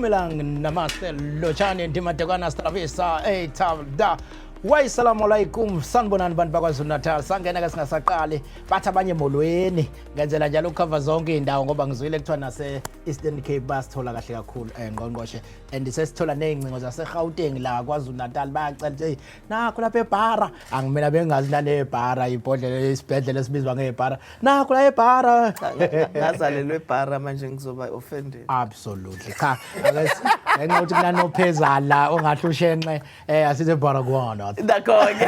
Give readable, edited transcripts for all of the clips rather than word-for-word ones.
Dumelang, namaste, lotshani, ndimadekwana, stravisa, eythavda. Wayi salamu alaikum, sanibonani bantu baKwaZulu Natal. Sangena ke singasaqali. Bathi abanye molweni. Ngenzela njalo ukukhava zonke izindawo ngoba ngizwile kuthiwa nase Eastern Cape basithola kahle kakhulu ngqongqoshe. And sesithola nezingcingo zase Gauteng la KwaZulu Natal bayacela ukuthi hey nakho lapha eBhara. Angimina bengazi nale eBhara ibhodlela isibhedlela esibizwa ngeBhara. Nakho la eBhara. Ngazalelwe eBhara manje ngizoba offended. Absolutely. Cha, ake ngenxa ukuthi kunanophezala ongahle ushenxe asize Baragwana. Nakho-ke.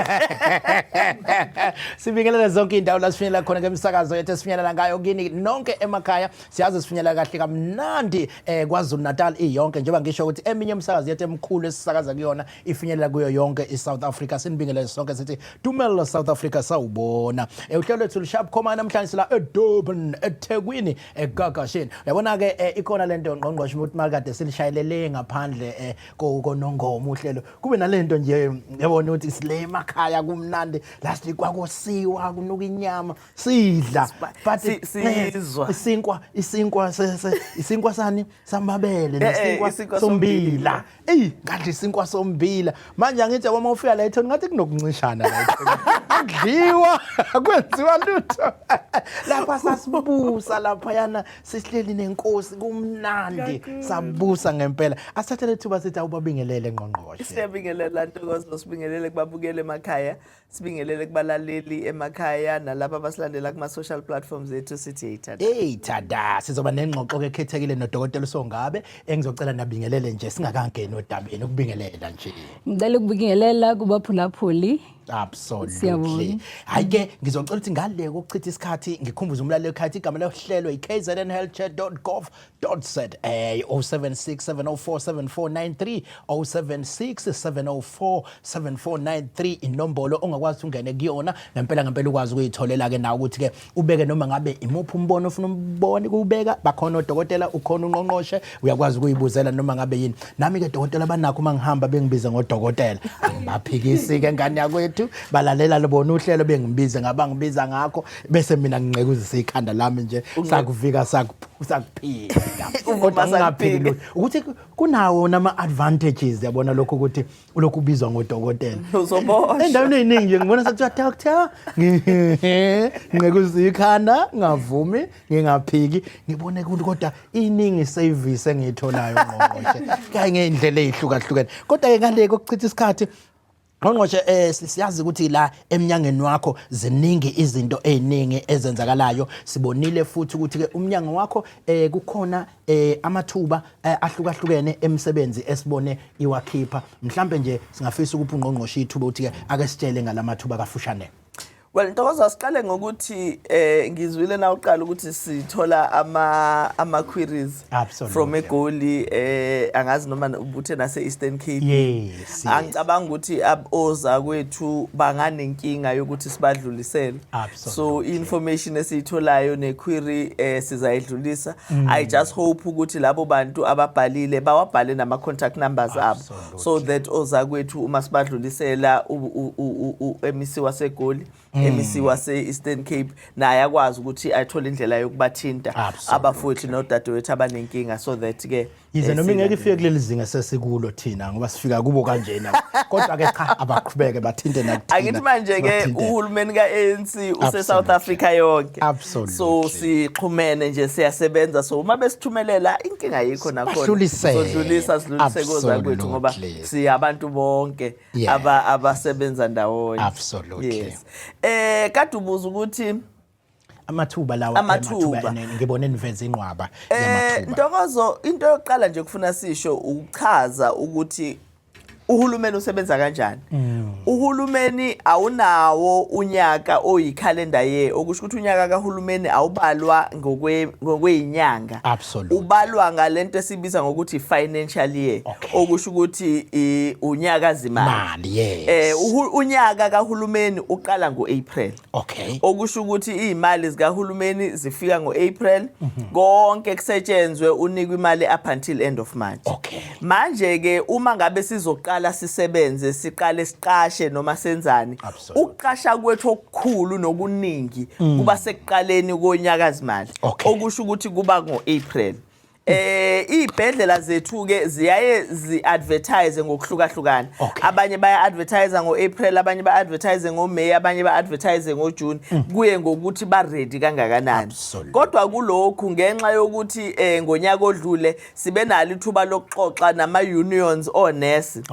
Sibingelele zonke indawo la sifinyelela khona ngemisakazo yethu esifinyelela ngayo kini nonke emakhaya. Siyazi sifinyelela kahle kamnandi KwaZulu Natal iyonke njengoba ngisho ukuthi eminye imisakazo yethu emikhulu esisakaza kuyona ifinyelela kuyo yonke iSouth Africa. Sinibingelele sonke sithi Dumela South Africa sawubona. Uhlelo lwethu lushap khoma namhlanje sila eDurban, eThekwini, eGagasheni. Uyabona ke ikhona lento ngqongqoshe ukuthi makade silishayelele ngaphandle konongoma uhlelo. Kube nalento nje yabona ukuthi sile emakhaya kumnandi last week kwakosiwa kunuka inyama sidla but sizwa. Isinkwa isinkwa sani samabele nesinkwa isinkwa sombila. Sombila. Eyi ngadla isinkwa sombila manje angithi yabo uma ufika la ethoni ngathi kunokuncishana la ethoni akudliwa kwenziwa lutho lapha sasibusa laphayana sihleli nenkosi kumnandi sabusa ngempela. Asithathe lethuba sithi awubabingelele ngqongqoshe. Siyabingelela Ntokozo, sibingelele kubabukeli emakhaya, sibingelele kubalaleli emakhaya nalabo abasilandela kuma-social platforms ethu sithi hey tada. Hey tada, sizoba nengxoxo ekhethekile nodokotela Songabe engizocela nabingelele nje singakangeni odabeni ukubingelela nje. Ngicela ukubingelela kubaphulaphuli. Absolutely. Siyabonga. Hayi ke ngizocela ukuthi ngale kokuchitha isikhathi ngikhumbuze umlaleli ekhaya igama lohlelo i-kznhealthcare.gov.za 076 704 7493, 076 704 7493 inombolo ongakwazi ungene kuyona ngempela ngempela ukwazi ukuyitholela ke nawe ukuthi ke ubeke noma ngabe imuphi umbono ofuna umbone kuwubeka. Bakhona odokotela, ukhona ungqongqoshe, uyakwazi ukuyibuzela noma ngabe yini. Nami ke dokotela banakho uma ngihamba bengibize ngodokotela, angibaphikisi ke ngane yakwethu, balalela lobona uhlelo bengibize ngabangibiza ngakho bese mina nginqekuzisa ikhanda lami nje sakuvika sakuphika kodwa ngingaphiki Sakuphika. lutho ukuthi kunawo nama advantages yabona lokho ukuthi ulokhu ubizwa ngodokotela. Uzoboshwa. Endaweni ey'ningi nje ngibona sekuthiwa doctor, nginqekuza ikhanda ngavumi ngingaphiki ngibone ukuthi kodwa iningi service engiyitholayo ngqongqoshe kanye ngey'ndlela ey'hlukahlukene. Kodwa-ke ngale kokuchitha isikhathi ngqongqoshe siyazi ukuthi la emnyangweni wakho ziningi izinto eziningi ezenzakalayo. Sibonile futhi ukuthi ke umnyango wakho kukhona amathuba ahlukahlukene emisebenzi esibone iwakhipha. Mhlambe nje singafisa ukupha ungqongqoshe ithuba ukuthi ke ake sitshele ngalamathuba kafushane. Well Ntokozo, siqale ngokuthi ngizwile na uqala ukuthi sithola ama queries from eGoli, angazi noma ubuthe nase Eastern Cape. Yes. Angicabanga ukuthi oza kwethu banganenkinga yokuthi sibadlulisele. So information esiyitholayo ne query sizayidlulisa. I just hope ukuthi labo bantu ababhalile bawabhale nama contact numbers abo so that oza kwethu uma sibadlulisela u-MEC waseGoli, MEC wase Eastern Cape naye akwazi ukuthi athole indlela yokubathinta abafowethu nodadewethu abanenkinga so that ke Yize noma ingeke ifike kuleli zinga sesikulo thina ngoba sifika kubo kanjena, kodwa ke cha abaqhubeke bathinte nakuthina. Angithi manje ke Sibathinte. Uhulumeni ka-ANC use South Africa yonke. So sixhumene nje siyasebenza, so uma besithumelela inkinga ayikho nakhona. Badlulisele. Sodlulisa sidlulise kozakwethu ngoba siyabantu bonke abasebenza ndawonye. Yes. Kade ubuza ukuthi Amathuba lawa. Amathuba. Ngibone niveza inqwaba yamathuba. Ntokozo, into yokuqala nje kufuna sisho ukuchaza ukuthi uhulumeni usebenza kanjani. Uhulumeni awunawo unyaka oyikhalenda year, okusho ukuthi unyaka kahulumeni awubalwa ngokweyinyanga. Ubalwa ngalento esibiza ngokuthi financial year, okusho ukuthi unyaka zimali. Mali, yes. Unyaka kahulumeni uqala ngoApril. Okusho ukuthi izimali zikahulumeni zifika ngoApril, konke kusetshenzwe unikwe imali up until end of March. Manje ke uma ngabe sizoqala sisebenze siqale siqashe noma senzani, ukuqasha kwethu okukhulu nokuningi kuba sekuqaleni konyaka zimali, okusho ukuthi kuba ngoApril. Izibhedlela zethu ke ziyaye zi-advertise ngokuhlukahlukana. Abanye baya advertise ngo-April, abanye ba advertise ngoMay, abanye ba advertise ngoJune, kuye ngokuthi ba ready kangakanani. Kodwa kulokhu, ngenxa yokuthi ngonyaka odlule sibe nalo ithuba lokuxoxa nama unions onesi,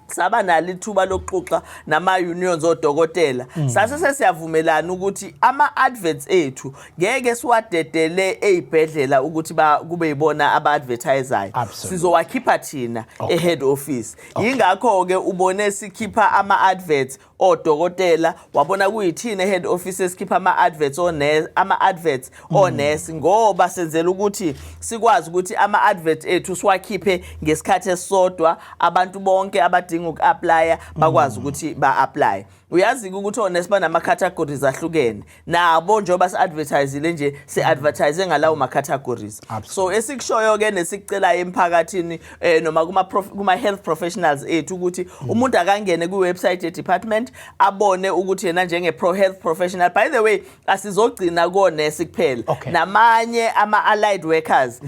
saba nalo ithuba lokuxoxa nama-unions odokotela, sase sesiyavumelana ukuthi ama-adverts ethu ngeke siwadedele ey'bhedlela ukuthi kube yibona aba-advertisayo. Sizowakhipha thina e-head office. Yingakho-ke ubone sikhipha ama-adverts odokotela, wabona kuyithina e-head office esikhipha ama-adverts onesi, ama-adverts onesi, ngoba senzela ukuthi sikwazi ukuthi ama-advert ethu siwakhiphe ngesikhathi esisodwa, abantu bonke abadinga uku-applya bakwazi ukuthi ba-apply. Uyazi-ke ukuthi onesi banama-categories ahlukene nabo, njengoba si-advertisile nje, si-advertise ngalawo ma-categories. So esikushoyo-ke nesikucelayo emphakathini noma kuma-health professionals ethu ukuthi umuntu akangene kwi-website ye-department, abone ukuthi yena njenge-pro health professional, by the way, asizogcina konesi kuphela, namanye ama-allied workers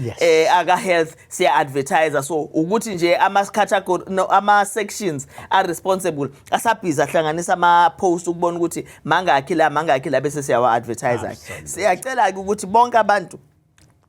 aka-health siya-advertise. So ukuthi nje ama-category, no, ama-sections are-responsible asabhizi ahlanganisa ama-post ukubona ukuthi mangakhi la, mangakhi la, bese siyawa-advertise. Siyacela-ke ukuthi bonke abantu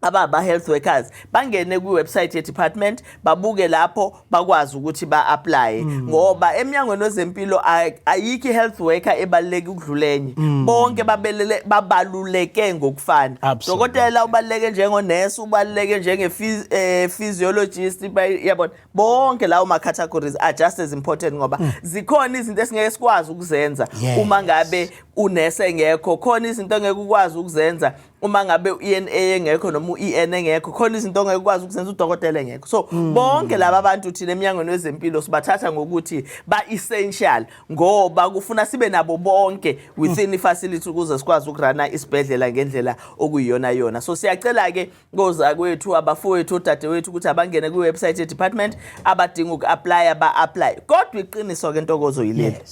ababa-health workers bangene kwi-website ye-department, babuke lapho, bakwazi ukuthi ba-applye, ngoba emnyangweni wezempilo ayikho i-health worker ebaluleke ukudlula enye. Bonke babelele babaluleke ngokufana. Dokotela ubaluleke njengonesi, ubaluleke njenge-physiologist, yabona, bonke lawo ma-categories are just as important, ngoba zikhona izinto esingeke sikwazi ukuzenza uma ngabe unesi engekho, khona izinto engeke ukwazi ukuzenza uma ngabe u-ENA engekho noma u-EN engekho, khona izinto ongeke ukwazi ukuzenza udokotela engekho. So bonke laba bantu thina eminyangweni wezempilo sibathatha ngokuthi ba-essential, ngoba kufuna sibe nabo bonke within i-facility ukuze sikwazi ukuruna isibhedlela ngendlela okuyiyona yona. So siyacela-ke kozakwethu, abafowethu, odadewethu ukuthi abangene kwi-website ye-department, abadinga uku-applya ba-apply. Kodwa iqiniso-ke, Ntokozo, yileli: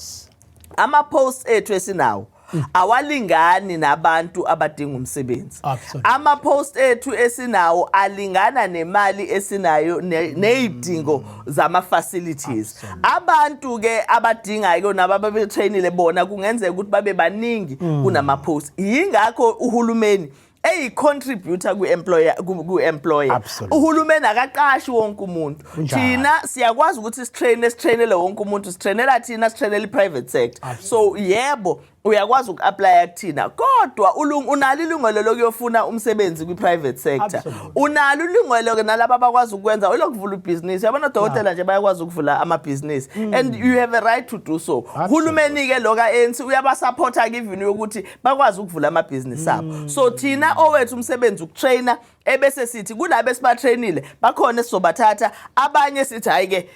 ama-posts ethu esinawo awalingani nabantu abadinga umsebenzi. Ama-post ethu esinawo alingana nemali esinayo ney'dingo zama-facilities. Abantu ke abadingayo nabo ababetrainile bona kungenzeka ukuthi babe baningi kunama-post. Yingakho uhulumeni eyi-contributor kwi-employer, ku-employer. Uhulumeni akaqashi wonke umuntu. Thina siyakwazi ukuthi sitraine, sitrainele wonke umuntu, sitrainela thina, sitrainele i-private sector. So yebo, uyakwazi uku-applya kuthina, kodwa unalo ilungelo lokuyofuna umsebenzi kwi-private sector. Unalo ilungelo-ke nalaba abakwazi ukwenza elokuvula ibhizinisi. Yabona, odokotela nje bayakwazi ukuvula amabhizinisi and you have a right to do so. Hulumeni-ke lo ka-ANC uyabasapotha-ke even yokuthi bakwazi ukuvula amabhizinisi abo. So thina owethu umsebenzi ukutraina, ebese sithi kulabo esibatrainile bakhona esizobathatha, abanye sithi hhayi-ke,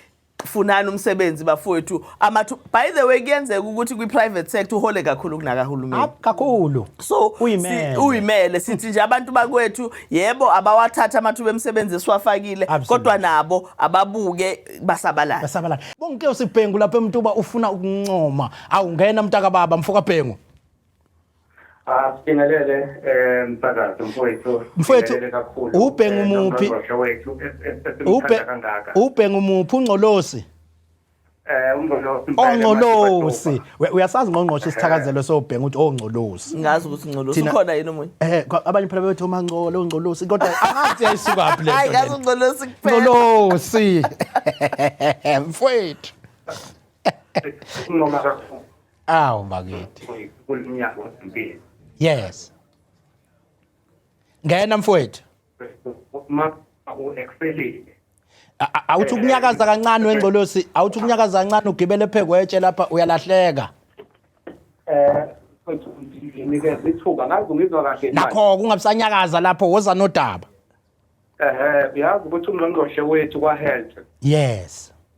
funani umsebenzi bafowethu. Amathu, by the way, kuyenzeka ukuthi kwi-private sector uhole kakhulu kunakahulumeni. Kakhulu. So Uyimele. Uyimele. Sithi nje abantu bakwethu, yebo, abawathatha amathuba emisebenzi esiwafakile, kodwa nabo ababuke basabalala. Basabalala bonke. Usibhengu lapha eMtuba ufuna ukuncoma. Awungena, mntaka baba, mfoka Bhengu. Ah, sibingelele msakazi mfowethu. Mfowethu, Sibingelele kakhulu. uBhengu muphi? Nomqondoshe wethu Ube esimthanda kangaka. uBhengu muphi, uNgcolosi? UNgcolosi impela. Ongcolosi. Matuba. Uyasazi ngqongqoshe isithakazelo sobhengu ukuthi ongcolosi. Ngazi ukuthi Ngcolosi ukhona yini omunye? Abanye phela bethi omangcolo, ongcolosi, kodwa angazi yayisukaphi le Hayi, nto ngazi lena. uNgcolosi kuphela. Ngcolosi mfowethu. Ncoma kakhulu Awu bakithi. Kulomnyango wezempilo. Yes, ngena mfowethu. Ma u-excelile. Awuthi ukunyakaza kancane wengcolosi, awuthi ukunyakaza kancane, ugibele phekwetshe lapha, uyalahleka. Mfowethu, nginikeza ithuba, ngazi ungizwa kahle manje. Nakho kungabisanyakaza lapho, woza nodaba. Uyazi ukuthi ungqongqoshe wethu kwa-health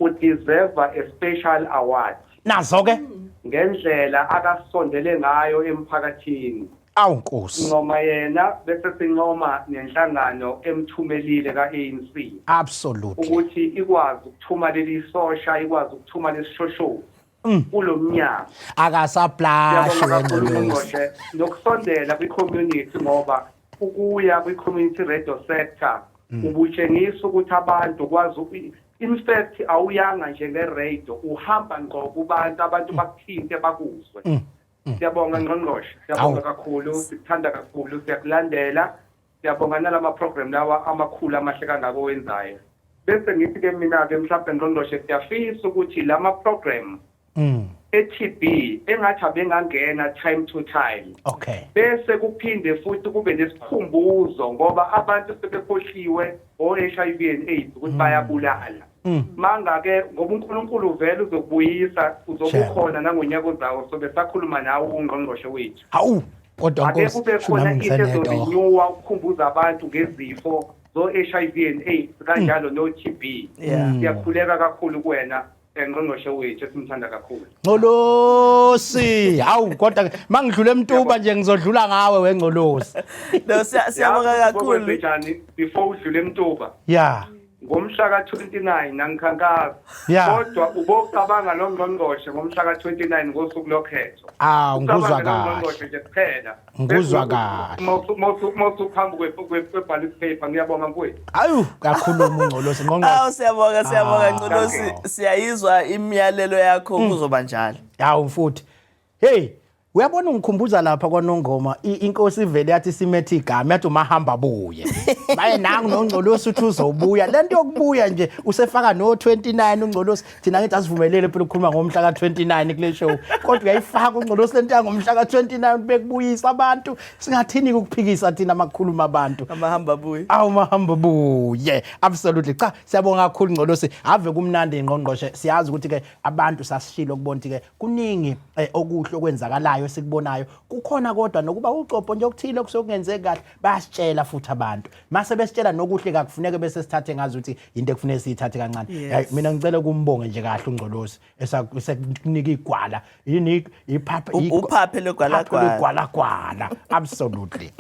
udeserve a special award Nazo ke. Ngendlela akasondele ngayo emphakathini. Awu Nkosi. Ncoma yena, bese sincoma nenhlangano emthumelile ka-ANC ukuthi ikwazi ukuthuma leli sosha, ikwazi ukuthuma lesishoshovu kulo mnyango. Akasaplashi. Siyabonga kakhulu, wengcolosi. Ngqongqoshe, nokusondela kwi-community, ngoba ukuya kwi-community radio sector. Ubutshengisa ukuthi abantu kwazi, in fact awuyanga nje nge-radio, uhamba ngqo kubantu, abantu bakuthinte, bakuzwe. Siyabonga ngqongqoshe, siyabonga kakhulu, sikuthanda kakhulu, siyakulandela. Siyabonga nalama program lawa amakhulu amahle kangako owenzayo. Bese ngithi-ke mina-ke mhlawumbe ngqongqoshe, siyafisa ukuthi lama program e-TB engathi abengangena time to time, bese kuphinde futhi kube nesikhumbuzo, ngoba abantu sebekhohliwe o-HIV and AIDS ukuthi bayabulala. Mangake ngoba uNkulunkulu vele uzokubuyisa, uzobukhona nangonyaka ozawo, sobe sakhuluma nawe ungqongqoshe wethu. Hawu, kodwa Ake Nkosi, kube khona nami into ngisenetoho. ezorenewa ukukhumbuza abantu ngezifo zo-HIV and AIDS kanjalo no-TB. Siyakhuleka kakhulu kuwena, ngqongqoshe wethu esimthanda kakhulu. Ngcolosi, hawu, kodwa mangidlula eMtuba nje ngizodlula ngawe wengcolosi. No, siyabonga Yazi kakhulu. njani before udlule eMtuba? Ngomhla ka-29 nangikhankasa, kodwa ubocabanga lo ngqongqoshe ngomhla ka-29 ngosuku lokhetho. Ah, ngikuzwa Ucabange lo kahle. ngqongqoshe nje kuphela. Ngikuzwa kahle. Mawusuhamba kwe-ballot paper. Ngiyabonga mfowethu. Ayu, kakhuluma ungcolosi ngqongqoshe. Awu, siyabonga, siyabonga Ngcolosi. Okay. Siyayizwa imiyalelo yakho, kuzoba njalo. Hawu mfuthi. Hey, uyabona ungikhumbuza lapha kwaNongoma, inkosi ivele yathi simethe igama, yathi umahamba buye. Maye nangu noNgcolosi uthi uzobuya. Lento yokubuya nje usefaka no 29 uNgcolosi. Thina ngithi asivumelele phela ukukhuluma ngomhla ka29 kule show. Kodwa uyayifaka uNgcolosi lento yangomhla ka29 bekubuyisa abantu. Singathini ukuphikisa thina makukhuluma abantu. Amahamba buye. Awu, mahamba buye. Absolutely. Cha, siyabonga kakhulu Ngcolosi. Ave kumnandi ngqongqoshe. Siyazi ukuthi ke abantu sasishilo ukubona ukuthi ke kuningi okuhle okwenzakalayo esikubonayo. Kukhona kodwa nokuba ucopho nje okuthile okusokungenzeki kahle, bayasitshela futhi abantu. Mase besitshela nokuhle kakufuneke bese sithathe ngazi ukuthi into ekufuneka siyithathe kancane. Hayi, mina ngicela ukumbonge nje kahle uNgcolosi esekunika igwala. Yini iphapha? Uphaphe lwegwalagwala. Lwegwalagwala. Absolutely.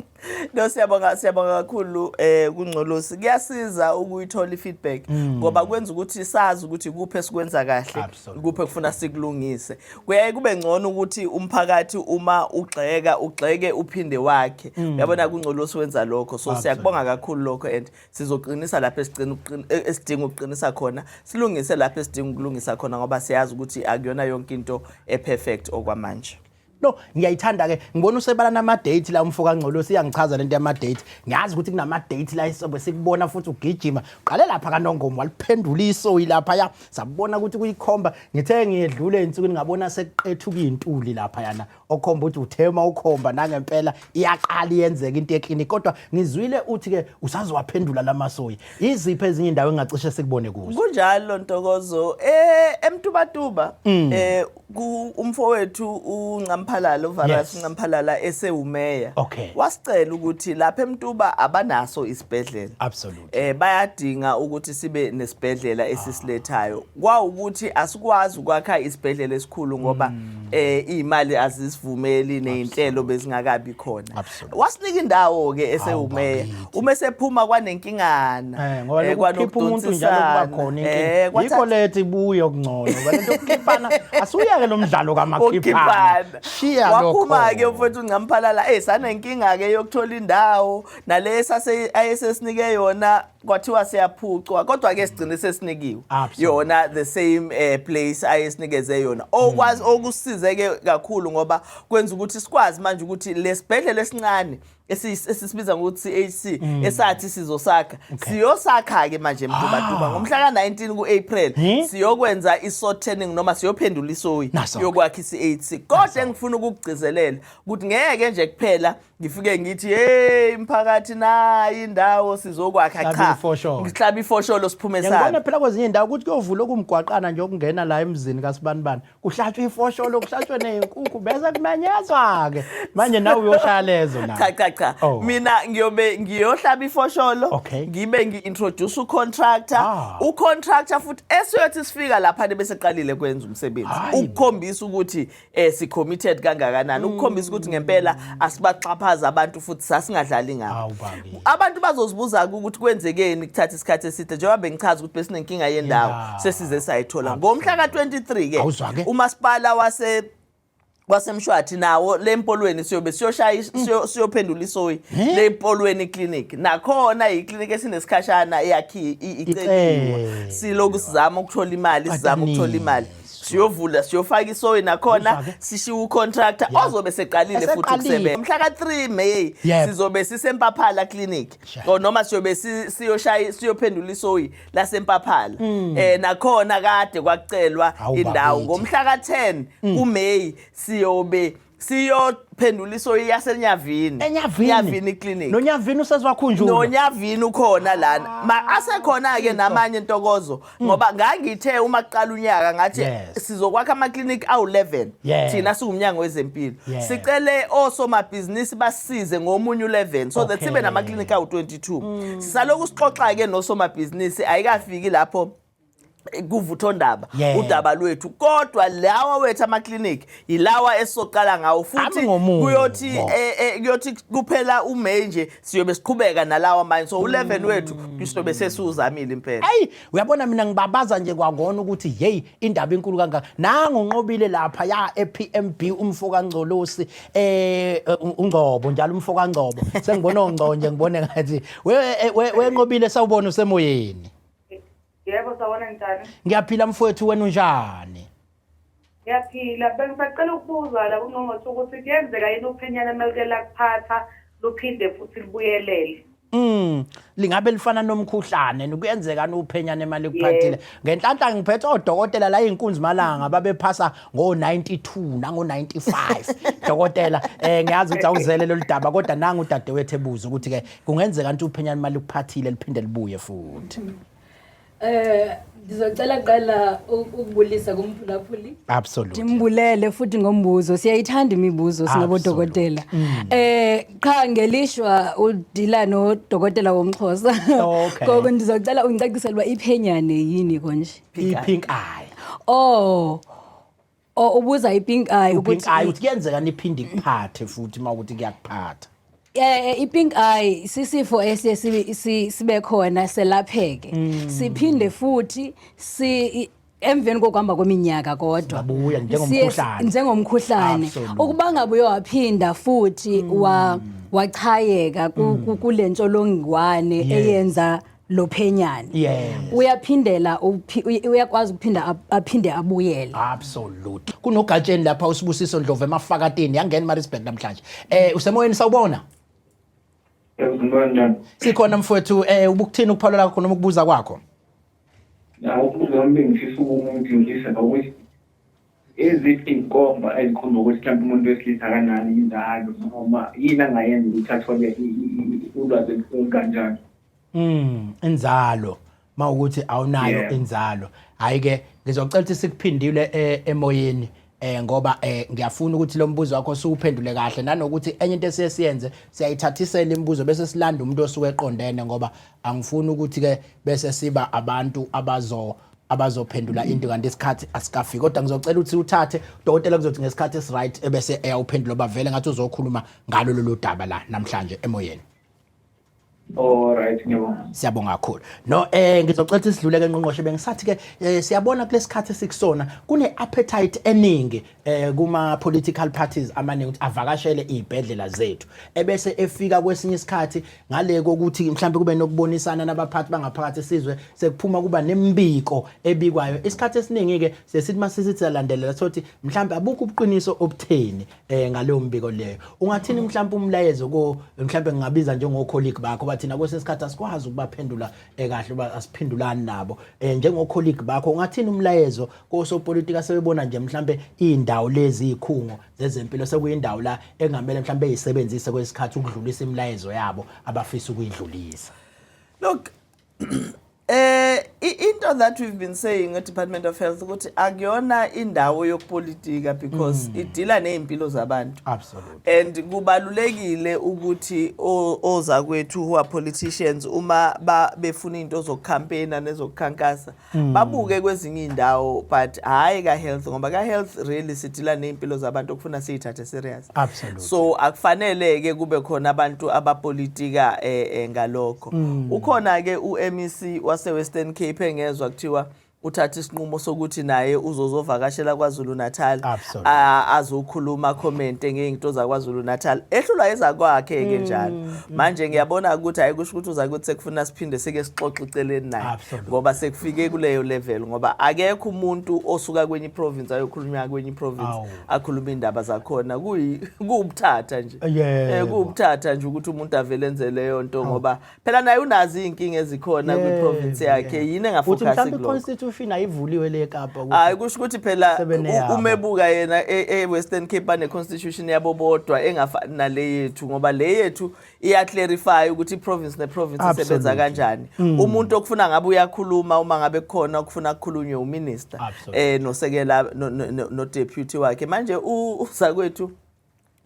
No, siyabonga, siyabonga kakhulu kuNgcolosi. Kuyasiza ukuyithola ifeedback ngoba kwenza ukuthi sazi ukuthi kuphi esikwenza kahle, kuphi ekufuna sikulungise. Kuyaye kube ngcono ukuthi umphakathi uma ugxeka, ugxeke uphinde wakhe. Uyabona, kuNgcolosi wenza lokho. So siyakubonga kakhulu lokho and sizoqinisa lapho esidinga ukuqinisa khona, silungise lapho esidinga ukulungisa khona, ngoba siyazi ukuthi akuyona yonke into eperfect okwamanje. No, ngiyayithanda ke. Ngibona usebala nama date la umfo kaNgcolosi, iyangichaza lento yama date. Ngiyazi ukuthi kunama date la isobe sikubona futhi ugijima. Uqale lapha kaNongoma waliphendula isoyi lapha ya. Sabona ukuthi kuyikhomba. Ngithe ngiyedlula ensukwini ngabona sekuqethuka intuli lapha yana. Okhomba ukuthi uthema ukhomba nangempela iyaqala iyenzeka into eclinic. Kodwa ngizwile uthi ke usazowaphendula lamasoyi. Iziphi ezinye indawo engacishe sikubone kuzo? Kunjalo Ntokozo, eMtubatuba ku umfowethu uNcamphalala uVaras uNcamphalala esewumeya wasicela ukuthi lapha eMtuba abanaso isibhedlela. Bayadinga ukuthi sibe nesibhedlela esisilethayo. Kwawukuthi asikwazi ukwakha isibhedlela esikhulu ngoba imali azisivumeli nezinhlelo bezingakabi khona. Wasinika indawo ke esewumeya. Bakithi. Uma sephuma kwanenkingana. Ngoba lokukhipha umuntu njalo kuba khona inkinga. Yikho lethi ibuye okungcono. Ngoba lento yokukhiphana, asuyeke lo mdlalo kamakhiphana. Ukhiphana. Shiya lokho. Waphuma ke mfowethu uNcamphalala, sanenkinga ke yokuthola indawo nale sase ayesesinike yona, kwathiwa siyaphucwa, kodwa ke sigcine sesinikiwe yona the same place ayesinikeze yona, okwazi okusize ke kakhulu ngoba kwenza ukuthi sikwazi manje ukuthi lesibhedlela esincane esisibiza ngokuthi CHC esathi sizosakha, siyosakha ke manje eMtubatuba ngomhla ka-19 ku-April. Siyokwenza i-sod turning noma siyophendula isoyi Naso-ke. yokwakha i-CHC. Kodwa engifuna ukukugcizelela ukuthi ngeke nje kuphela ngifike ngithi, "Hey mphakathi, nayi indawo sizokwakha." Hlaba Cha, ifosholo. ngihlaba ifosholo siphume Ngiyabona sami. phela kwezinye indawo ukuthi kuyovula okumgwaqana nje okungena la emzini kaSibanibani, kuhlatshwe ifosholo, kuhlatshwe nezinkukhu, bese kumenyezwa ke. Manje nawe uyoshaya lezo la? Cha, cha, cha. Mina ngiyobe ngiyohlaba ifosholo, ngibe ngi-introduce ucontractor. Ucontractor futhi esiyothi sifika lapha bese qalile kwenza umsebenzi, ukukhombisa ukuthi si committed kangakanani, ukukhombisa ukuthi ngempela asibaxhaphaza abantu futhi sasingadlali ngabo. Hawu bakithi. Abantu bazozibuza ukuthi kwenzekeni kuthatha isikhathi eside, njengoba bengichaza ukuthi besinenkinga yendawo. Sesize sayithola ngomhla ka-23 ke. Awuzwa-ke? Umasipala wase Kwasemshwathi nawo lempolweni siyobe siyoshaya siyophendula isoyi lempolweni clinic. Nakhona iclinic esinesikhashana eyakhi iceliwe. Siloku sizama ukuthola imali, sizama ukuthola imali. Siyovula, siyofaka isoyi nakhona. Uyifake. Sishiya ucontractor ozobe seqalile futhi Eseqalile. ukusebenza. Mhla ka-3 May sizobe siseMpaphala clinic. Or noma siyobe siyoshaya, siyophendula isoyi laseMpaphala. Nakhona kade kwakucelwa Hawu, indawo. bakithi. Ngomhla ka-10 kuMay siyobe siyophendula isoyi yaseNyavini. Enyavini. Nyavini clinic. Nonyavini usezwakhunjulwa. Nonyavini ukhona lana. Ma asekhona ke namanye, Ntokozo, ngoba ngangithe uma kuqala unyaka ngathi sizokwakha ama clinic awu11 thina siwumnyango wezempilo. Sicele osomabhizinisi basisize ngomunye u11 so that sibe nama clinic awu22. Sisaloku sixoxa ke nosomabhizinisi, ayikafiki lapho kuvuthondaba udaba lwethu, kodwa lawa wethu ama-clinic yilawa esizoqala ngawo futhi. Ami ngomumo. Kuyothi kuphela uMay nje siyobe siqhubeka nalawa amanye, so u11 wethu siyobe sesiwuzamile impela. Ayi, uyabona, mina ngibabaza nje kwangona ukuthi hey, indaba inkulu kangaka. Nangu unqobile lapha ya ePMB, umfo kaNgcolosi, uNgcobo njalo, umfo kaNgcobo. Sengibona ongcobo nje, ngibone ngathi wenqobile. Sawubona, usemoyeni. Yebo, sawubona, njani? Ngiyaphila mfowethu, wena unjani? Ngiyaphila. Bengisacela ukubuza la kungqongqotjhe ukuthi kuyenzeka yini uphenyane melike lakuphatha luphinde futhi libuyelele? Lingabe lifana nomkhuhlane, kuyenzeka uphenyane imali kuphathile. Ngenhlanhla ngiphethe odokotela la, inkunzi malanga babephasa ngo92 nango95. Dokotela, ngiyazi ukuthi awuzele lolu daba, kodwa nangu udadewethu ebuza ukuthi ke kungenzeka nti uphenyane imali kuphathile liphinde libuye futhi. Ngizocela qala ukubulisa kumphulaphuli. Absolutely. Ndimbulele futhi ngombuzo. Siyayithanda imibuzo singabodokotela. Qha ngelishwa udila nodokotela womXhosa. Ngoko ndizocela ungicacisele uba iphenyane yini konje. I-pink eye. Oh, ubuza i-pink eye. Pink eye, ukuthi kuyenzeka niphinde ikuphathe futhi uma ukuthi kuyakuphatha. I-pink eye sisifo esiye sibe khona, selapheke. Siphinde futhi emveni kokuhamba kweminyaka, kodwa Singabuya njengomkhuhlane. Njengomkhuhlane. Ukuba ngabe uyowaphinda futhi wachayeka kule ntsholongwane eyenza lo phenyane, uyaphindela uyakwazi ukuphinda aphinde abuyele. Absolute. Kunogatsheni lapha, uSibusiso Ndlovu emafakatini, yangena eMaritzburg namhlanje. Usemoyeni, sawubona. Yebo, njani? Sikhona mfowethu, ubukuthini ukuphawula kwakho noma ukubuza kwakho? Na ukubuza kwami, bengifisa ukumdlulisa ngokuthi eziphi iy'nkomba ezikhomba ukuthi mhlawumbe umuntu wesilisa akanalo inzalo, noma yini angayenza ukuthi athole ulwazi olukanjani? Inzalo. Mawukuthi awunayo inzalo. Hayi ke, ngizocela ukuthi sikuphindile emoyeni ngoba ngiyafuna ukuthi lo mbuzo wakho siwuphendule kahle, nanokuthi enye into esiye siyenze, siyayithathisela imibuzo bese silanda umuntu osuke eqondene, ngoba angifuni ukuthi ke bese siba abantu abazophendula into kanti isikhathi asikafiki. Kodwa ngizocela ukuthi uthathe udokotela, kuzothi ngesikhathi esiright ebese eyawuphendula, bavele ngathi uzokhuluma ngalo lolu daba la namhlanje emoyeni. Alright, ngiyabonga. Siyabonga kakhulu. No, ngizocela ukuthi sidlule ke, ngqongqoshe. Bengisathi ke siyabona kulesikhathi esikusona kune appetite eningi kuma political parties amaningi ukuthi avakashele izibhedlela zethu, ebese efika kwesinye isikhathi ngale kokuthi mhlawumbe kube nokubonisana nabaphathi bangaphakathi, sizwe sekuphuma kuba nembiko ebikwayo. Isikhathi esiningi ke sesithi masithi siyalandelela, sothi mhlawumbe abukho ubuqiniso obutheni ngaleyo mbiko leyo. Ungathini mhlawumbe umlayezo ko mhlawumbe ngingabiza njengo colleague bakho, bathina kwesinye isikhathi asikwazi ukubaphendula kahle uba asiphendulani nabo, njengo colleague bakho ungathini umlayezo kosopolitika sebebona nje mhlawumbe indawo lezi ikhungo zezempilo sekuyindawo la engamele mhlawumbe eyisebenzise kwesikhathi ukudlulisa imilayezo yabo abafisa ukuyidlulisa? Look, into that we've been saying at Department of Health ukuthi akuyona indawo yokupolitika because idila nezimpilo zabantu. And kubalulekile ukuthi oza kwethu who are politicians, uma befuna into zokucampaigna nezokukhankasa, babuke kwezinye indawo, but hayi ka health, ngoba ka health really sidila nezimpilo zabantu okufuna siyithathe serious. So akufanele ke kube khona abantu abapolitika ngalokho. Ukhona ke uMEC wase Western Cape, engezwa kuthiwa Uthatha isinqumo sokuthi naye uzozovakashela KwaZulu Natal Absolutely. azokhuluma comment ngeyinto zaKwaZulu Natal ehlulwa ezakwakhe ke njalo. Manje ngiyabona ukuthi hayi, kusho ukuthi uzakuthi sekufuna siphinde sike sixoxe eceleni naye Absolutely. ngoba sekufike kuleyo level, ngoba akekho umuntu osuka kwenye province ayokhuluma kwenye province akhuluma indaba zakhona. Kuwubuthatha nje. Kuwubuthatha nje ukuthi umuntu avele enze leyo nto, ngoba phela naye unazo iy'nkinga ezikhona kwi-province yakhe. Yini Uthi engafocus mhlawumbe kulokho? I-constitution ayivuliwe le Kapa ukuthi Hayi, kusho ukuthi phela sebeneyabo. Uma ebuka yena e-Western Cape bane-constitution yabo bodwa engafani nale yethu, ngoba le yethu iya-clarify ukuthi i-province ne-province isebenza kanjani. Umuntu okufuna ngabe uyakhuluma, uma ngabe kukhona okufuna kukhulunywe, uminister nosekela no-deputy wakhe. Manje uzakwethu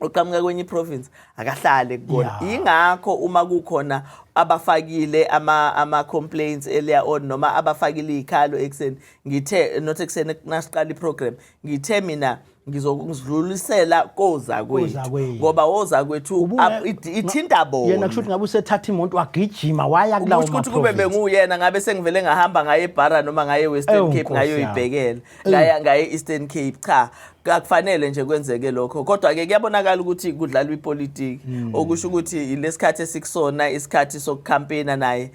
uqhamuka kwenye iprovince, akahlale kubona. Ingakho uma kukhona abafakile ama complaints earlier on noma abafakile izikhalo ekuseni, ngithe, not ekuseni, nasiqala iprogram, ngithe mina ngizokudlulisela kozakwethu Kozakwethu. ngoba ozakwethu ithinta bona. Yena kusho ukuthi ngabe usethatha imoto wagijima waya kulawo Kusho ukuthi kube ma-province. benguyena, ngabe sengivele ngahamba ngaye eBara noma ngaye Western Ewu, Cape Nkosi ngayoyibhekela, ngaya ngaye Eastern Cape. Cha, akufanele nje kwenzeke lokho, kodwa ke kuyabonakala ukuthi kudlalwa ipolitiki, okusho ukuthi lesikhathi esikusona isikhathi sokucampaigna, naye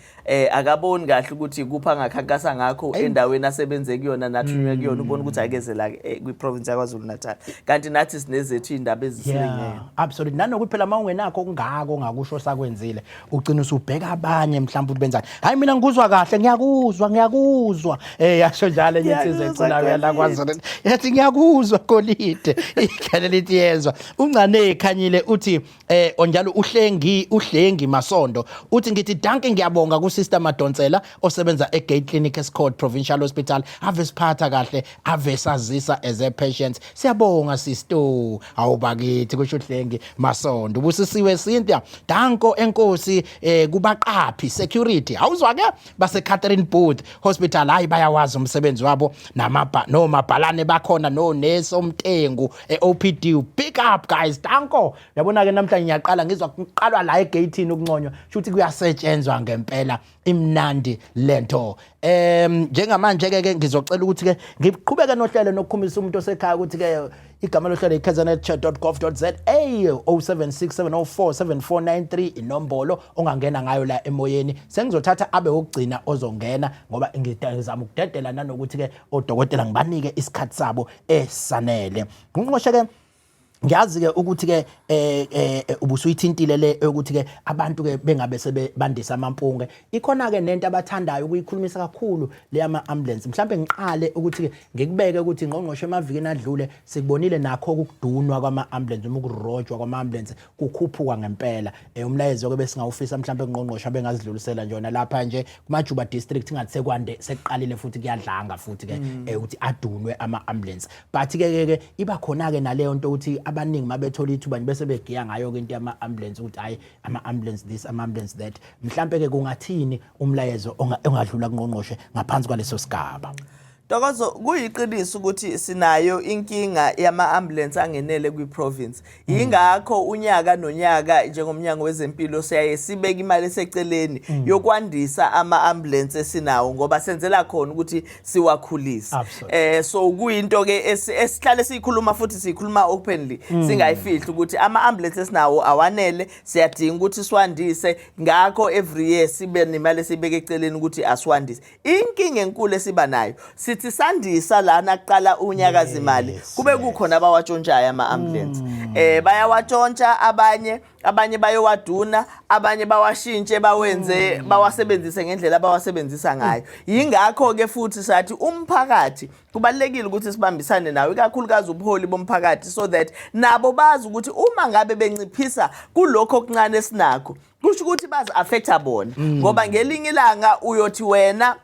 akaboni kahle ukuthi kupha angakhankasa ngakho endaweni asebenze kuyona nathunywe kuyona. Ubona ukuthi akeze la kwi-province yaKwaZulu Natal, kanti nathi sinezethu iy'ndaba ezisilingene. Yeah, absolutely. Nanokuthi phela uma ungenakho kungako ongakusho sakwenzile, ugcina usubheka abanye mhlawumbe ukuthi benzani. Hayi, mina ngikuzwa kahle, ngiyakuzwa, ngiyakuzwa. Yasho njalo enye insizwa Ngiyakuzwa, eculayo yala Golide. KwaZulu. Yathi ngiyakuzwa Golide. Ikhala lithi yezwa. Uncane ekhanyile uthi onjalo uhlengi Masondo uthi ngithi dankie, ngiyabonga ku Sister Madonsela osebenza eGate Clinic Escort Provincial Hospital, ave siphatha kahle, ave sazisa as a patient. Siyabonga sister. Awubakithi, kusho uhlengi Masondo. Ubusisiwe Cynthia, danko enkosi kubaqaphi security, awuzwa ke, base Catherine Booth Hospital. Hayi, bayawazi umsebenzi wabo namabha nomabhalane bakhona no nurse omtengu eOPD. Big up guys, danko. Yabona ke namhlanje ngiyaqala ngizwa kuqalwa la egateini ukunconywa, shuthi kuyasetshenzwa ngempela, imnandi lento. Njengamanje ke ngizocela ukuthi ke ngiqhubeke nohlelo nokukhumisa umuntu osekhaya ukuthi ke igama lohlelo ikzn@.gov.za, 0767047493 inombolo ongangena ngayo la emoyeni. Sengizothatha abe wokugcina ozongena ngoba ngizama ukudedela nanokuthi ke odokotela ngibanike isikhathi sabo esanele. Ngqongqoshe ke, ngiyazi ke ukuthi ke ubusuyithintile le ukuthi ke abantu ke bengabe sebebandisa amampunge, ikhona ke nento abathandayo ukuyikhulumisa kakhulu le ama ambulance. Mhlambe ngiqale ukuthi ke ngikubeke ukuthi, ngqongqoshe, emavikini adlule sikubonile nakho ukudunwa kwama ambulance noma ukurojwa kwama ambulance kukhuphuka ngempela. Umlayezo ke besingawufisa mhlambe ngqongqoshe abengazidlulisela nje lapha nje kumajuba district, ngathi sekwande, sekuqalile futhi kuyadlanga futhi ke ukuthi adunwe ama ambulance, but ke iba khona ke naleyo nto ukuthi abaningi mabethola ithuba nje bese begiya ngayo ke into yama ambulance, ukuthi hayi, ama ambulance this, ama ambulance that. Mhlambe ke kungathini umlayezo ongadlula kungqongqoshe ngaphansi kwaleso sigaba? Ntokozo, kuyiqiniso ukuthi sinayo inkinga yama-ambulance angenele kwi-province. Yingakho unyaka nonyaka njengomnyango wezempilo siyaye sibeke imali eseceleni yokwandisa ama-ambulance esinawo, ngoba senzela khona ukuthi siwakhulise. So kuyinto ke esihlale siyikhuluma futhi siyikhuluma openly, singayifihli ukuthi ama-ambulance esinawo awanele, siyadinga ukuthi siwandise. Ngakho every year sibe nemali esiyibeka eceleni ukuthi asiwandise. Inkinga enkulu esiba nayo, sithi sandisa lana kuqala unyaka zimali, kube kukhona abawatshontshayo ama-ambulance. Bayawatshontsha abanye, abanye bayowaduna, abanye bawashintshe, bawenze, bawasebenzise ngendlela abawasebenzisa ngayo. Yingakho ke futhi sathi umphakathi kubalulekile ukuthi sibambisane nawo, ikakhulukazi ubuholi bomphakathi, so that nabo bazi ukuthi uma ngabe benciphisa kulokho okuncane esinakho, kusho ukuthi bazi-affecta bona, ngoba ngelinye ilanga uyothi wena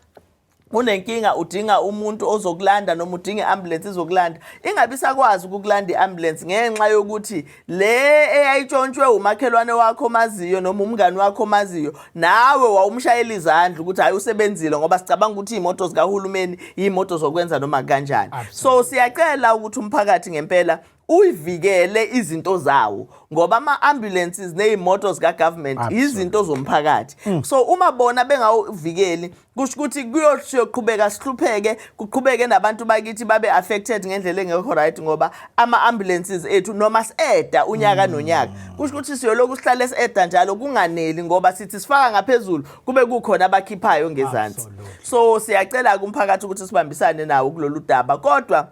unenkinga, udinga umuntu ozokulanda noma udinga i-ambulance izokulanda, ingabi sakwazi ukukulanda i-ambulance ngenxa yokuthi le eyayitshontshwe umakhelwane wakho omaziyo noma umngani wakho omaziyo, nawe wawumshayela izandla ukuthi hayi, usebenzile, ngoba sicabanga ukuthi iy'moto zikahulumeni iy'moto zokwenza noma kanjani. So siyacela ukuthi umphakathi ngempela Uyivikele izinto zawo, ngoba ama-ambulances ney'moto zika-government izinto zomphakathi. So uma bona bengawuvikeli, kusho ukuthi kuyoqhubeka sihlupheke, kuqhubeke nabantu bakithi babe affected ngendlela engekho right, ngoba ama-ambulances ethu noma si-adda unyaka nonyaka, kusho ukuthi siyoloku sihlale si-adda njalo kunganeli, ngoba sithi sifaka ngaphezulu kube kukhona abakhiphayo ngezansi. So siyacela kumphakathi ukuthi sibambisane nawo kulolu daba. Kodwa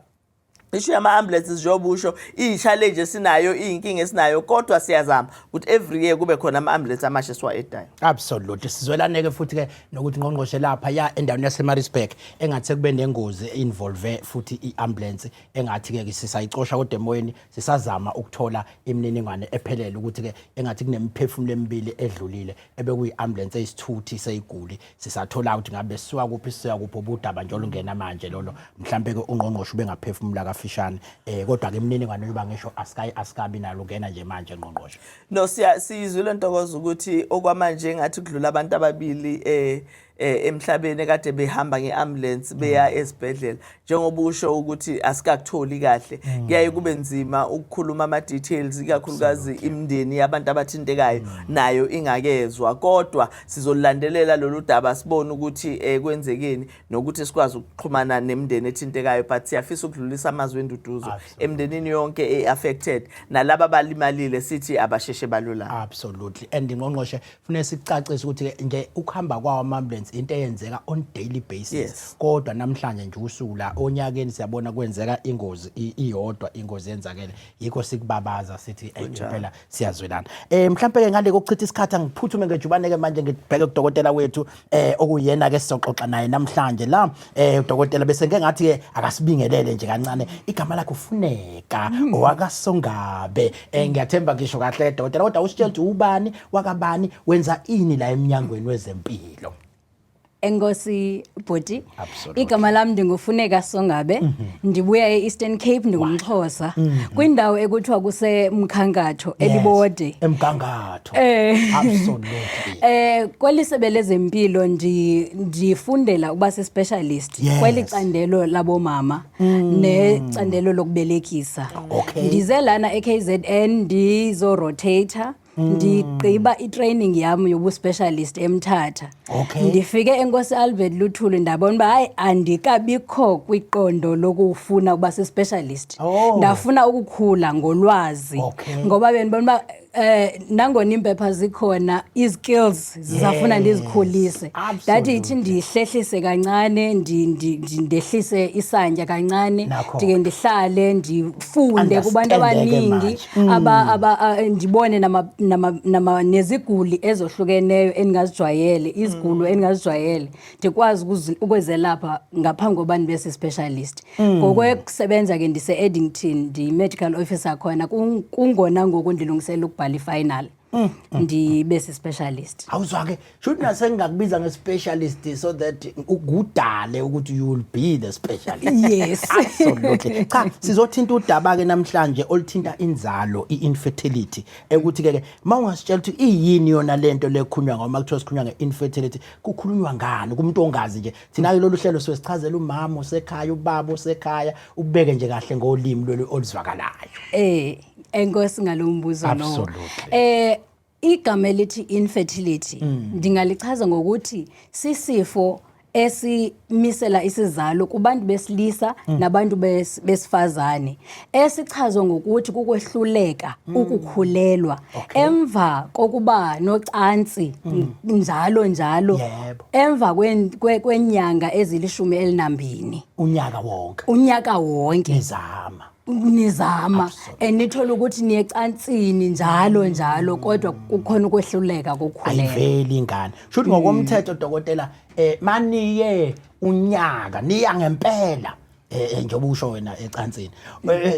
issue yama-ambulances, njengoba usho, iyi-challenge esinayo, iyinkinga esinayo, kodwa siyazama ukuthi every year kube khona ama-ambulance amasha esiwa-addayo. Absolutely. Sizwelaneke futhi ke nokuthi, ngqongqoshe, lapha ya endaweni yaseMaritzburg engathi kube nengozi involve futhi i-ambulance, engathi ke sisayicosha kodwa emoyeni, sisazama ukuthola imininingwane ephelele ukuthi ke engathi kunemiphefumulo emibili edlulile ebekuyi-ambulance eyisithuthi seyiguli. Sisathola ukuthi ngabe sisuka kuphi, sisuka kuphi, ubudaba nje olungena manje lolo. Mhlambe ke ungqongqoshe ubengaphefumula kafishane, kodwa ke imininingwane yoba ngisho asikayi, asikabi nalo, ungena nje manje, ngqongqoshe. No, siya siyizwile, Ntokozo, ukuthi okwamanje ngathi kudlula abantu ababili emhlabeni ekade behamba ngeambulance beya esibhedlela. Njengoba usho ukuthi asikakutholi kahle, kuyaye kube nzima ukukhuluma ama details, ikakhulukazi imindeni yabantu abathintekayo nayo ingakezwa, kodwa sizolandelela lolu daba sibone ukuthi kwenzekeni nokuthi sikwazi ukuxhumana nemindeni ethintekayo. But siyafisa ukudlulisa amazwi enduduzo emndenini yonke e-affected, nalaba abalimalile sithi abasheshe balulame. Absolutely. And ngqongqoshe, kufanele sicacise ukuthi ke nje ukuhamba kwawo ama-ambulance into eyenzeka on daily basis. Kodwa namhlanje nje usuku la onyakeni siyabona kwenzeka ingozi iyodwa, ingozi yenzakele, yikho sikubabaza sithi impela siyazwelana. Mhlambe ke ngale kokuchitha isikhathi, angiphuthume ngejubane ke manje ngibheke kudokotela wethu okuyena ke sizoxoxa naye namhlanje la. Udokotela bese ngeke ngathi ke akasibingelele nje kancane. Igama lakhe uFuneka owakaSongabe. Ngiyathemba ngisho kahle, dokotela, kodwa usitshela ukuthi ubani wakabani, wenza ini la eminyangweni wezempilo. Enkosi, bhuti. Absolutely. Igama lami ndinguFuneka Songabe. Ndibuya e-Eastern Cape, ndingumXhosa. Kwindawo ekuthiwa kuseMkhankatho, eLibode. Emgangatho. Absolutely. Kwelisebe lezempilo ndifundela ukuba si-specialist kweli candelo labomama necandelo lokubelekisa. Ndize lana eKZN ndizorotator, ndigqiba i-training yam yobu-specialist eMthatha. Ndifike eNkosi Albert Luthuli, ndabona uba hayi, andikabikho kwiqondo lokufuna ukuba si-specialist. Ndafuna ukukhula ngolwazi ngoba bendibona uba nangona iimpepha zikhona, i-skills zisafuna ndizikhulise. Ndathi yithi ndihlehlise kancane, ndehlise isantya kancane, ndike ndihlale ndifunde kubantu Understand-ke abaningi manje. ndibone neziguli ezohlukeneyo endingazijwayele, izigulo endingazijwayele, ndikwazi ukwezelapha ngaphambi koba ndibe si-specialist. Ngokwekusebenza ke ndise-Addington, ndiyi-medical officer khona. Kungona ngoku ndilungiselela ukubhala i-final, ndibe si-specialist. Awuzwa-ke, shuthi nasengingakubiza nge-specialist so that ukudale ukuthi you will be the specialist. Yes. Absolutely. Cha, sizothinta udaba-ke namhlanje oluthinta inzalo, i-infertility, ekuthi-ke ke ma ungasitshela ukuthi iyini yona lento lekhulunywa ngoma kuthiwa sikhulunywa nge-infertility, kukhulunywa ngani kumuntu ongazi nje. Thina-ke lolu hlelo sichazela umama osekhaya, ubaba osekhaya, ubeke nje kahle ngolimi lolu oluzwakalayo. Enkosi ngalo mbuzo lowo. Absolutely. Igama elithi infertility ndingalichaza ngokuthi sisifo esimisela isizalo kubantu besilisa nabantu besifazane, esichazwa ngokuthi kukwehluleka ukukhulelwa emva kokuba nocansi njalo njalo emva kwenyanga ezili-12. Unyaka wonke. Unyaka wonke. Nizama. Nizama and nithola ukuthi niyecansini njalo njalo, kodwa kukhona ukwehluleka kokukhulelwa. Ayiveli ingane. Shuthi ngokomthetho, dokotela, maniye unyaka niya ngempela, njengoba usho wena, ecansini,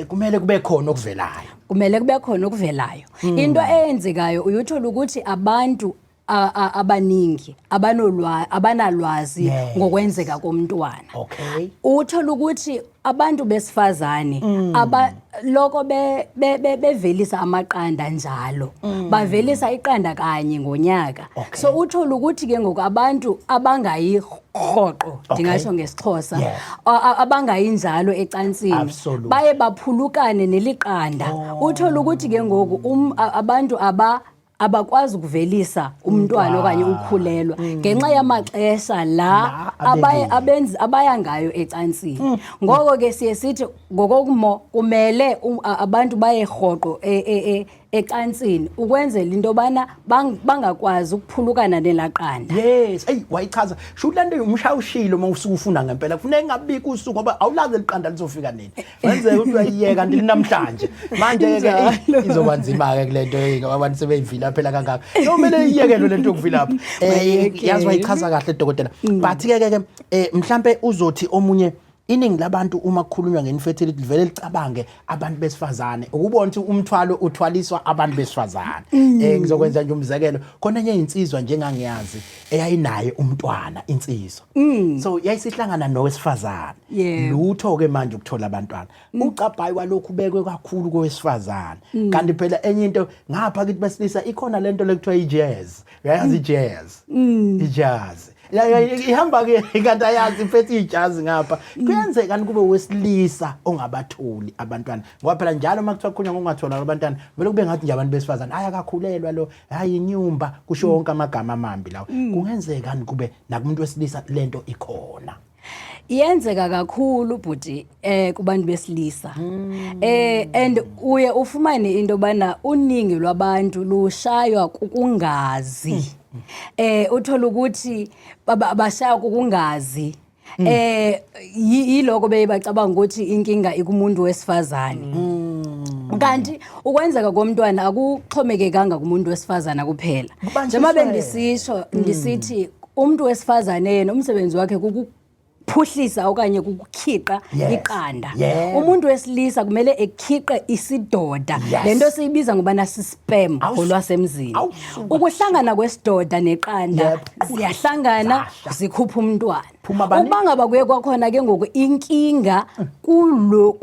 kumele kube khona okuvelayo. Kumele kube khona okuvelayo. Into eyenzekayo, uyuthola ukuthi abantu abaningi abanalwazi ngokwenzeka komntwana. Uthola ukuthi abantu besifazane aba loko bevelisa amaqanda njalo, bavelisa iqanda kanye ngonyaka. So uthola ukuthi ke ngoku abantu abangayi rhoqo, ndingasho ngesiXhosa, abangayi njalo ecansini, baye baphulukane neliqanda. Uthola ukuthi ke ngoku abantu abakwazi ukuvelisa umntwana okanye ukhulelwa ngenxa yamaxesha la La abekile. Abenzi abaya ngayo ecansini. Ngoko ke siye sithi ngokokumo kumele abantu baye rhoqo ecansini ukwenzela into yobana bangakwazi ukuphulukana nelaqanda. Yes, eyi, wayichaza. Sho ukuthi lento umshawushilo uma usuke ufuna ngempela. Kufuneka ingabikho usuku ngoba awulazi liqanda lizofika nini. Wenzeka ukuthi uyayiyeka kanti linamhlanje. Manje ke, eyi, izoba nzima ke kule nto, eyi, ngoba abantu sebeyivila phela kangaka. No, kumele iyekelwe lento yokuvilapha. Mayiyekele. Yazi wayichaza kahle, dokotela. But ke mhlambe uzothi omunye, iningi labantu uma kukhulunywa nge-infertility livele licabange abantu besifazane, ukubona ukuthi umthwalo uthwaliswa abantu besifazane. Ngizokwenza nje umzekelo khona, enye insizwa njengangiyazi eyayinaye umntwana, insizwa, so yayisihlangana nowesifazane. Lutho ke manje ukuthola abantwana, ucabhayi walokhu ubekwe kakhulu kowesifazane, kanti phela enye into ngapha kithi besilisa ikhona lento lekuthiwa i-jazz. Uyayazi i-jazz? I-jazz ihamba ke kanti ayazi, iphethe ijazi ngapha. Kuyenzeka kube wesilisa ongabatholi abantwana? Ngoba phela njalo uma kuthiwa kukhulunywa ngokungathola abantwana, vele kube ngathi nje abantu besifazane, hayi, akakhulelwa lo, hayi, inyumba, kusho wonke amagama amambi lawo. Kungenzeka kube nakumuntu wesilisa lento ikhona? Iyenzeka kakhulu, bhuti, kubantu besilisa. And uye ufumane into bana uningi lwabantu lushaywa kukungazi. Uthola ukuthi bashaywa kukungazi. Yiloko beye bacabanga ukuthi inkinga ikumuntu wesifazane. Kanti ukwenzeka komntwana akuxhomekekanga kumuntu wesifazana kuphela. Kubanjiswene. Njengoba bendisisho ndisithi umuntu wesifazane yena umsebenzi wakhe kukuphuhlisa okanye kukukhiqa iqanda. Umuntu wesilisa kumele ekhiqe isidoda. Lento siyibiza ngobana si-sperm ngolwasemzini. Awusuka. Ukuhlangana kwesidoda neqanda, ziyahlangana, Zasha. zikhupha umntwana. Phuma bani? Ukuba ngaba kuye kwakhona ke ngoku inkinga kulo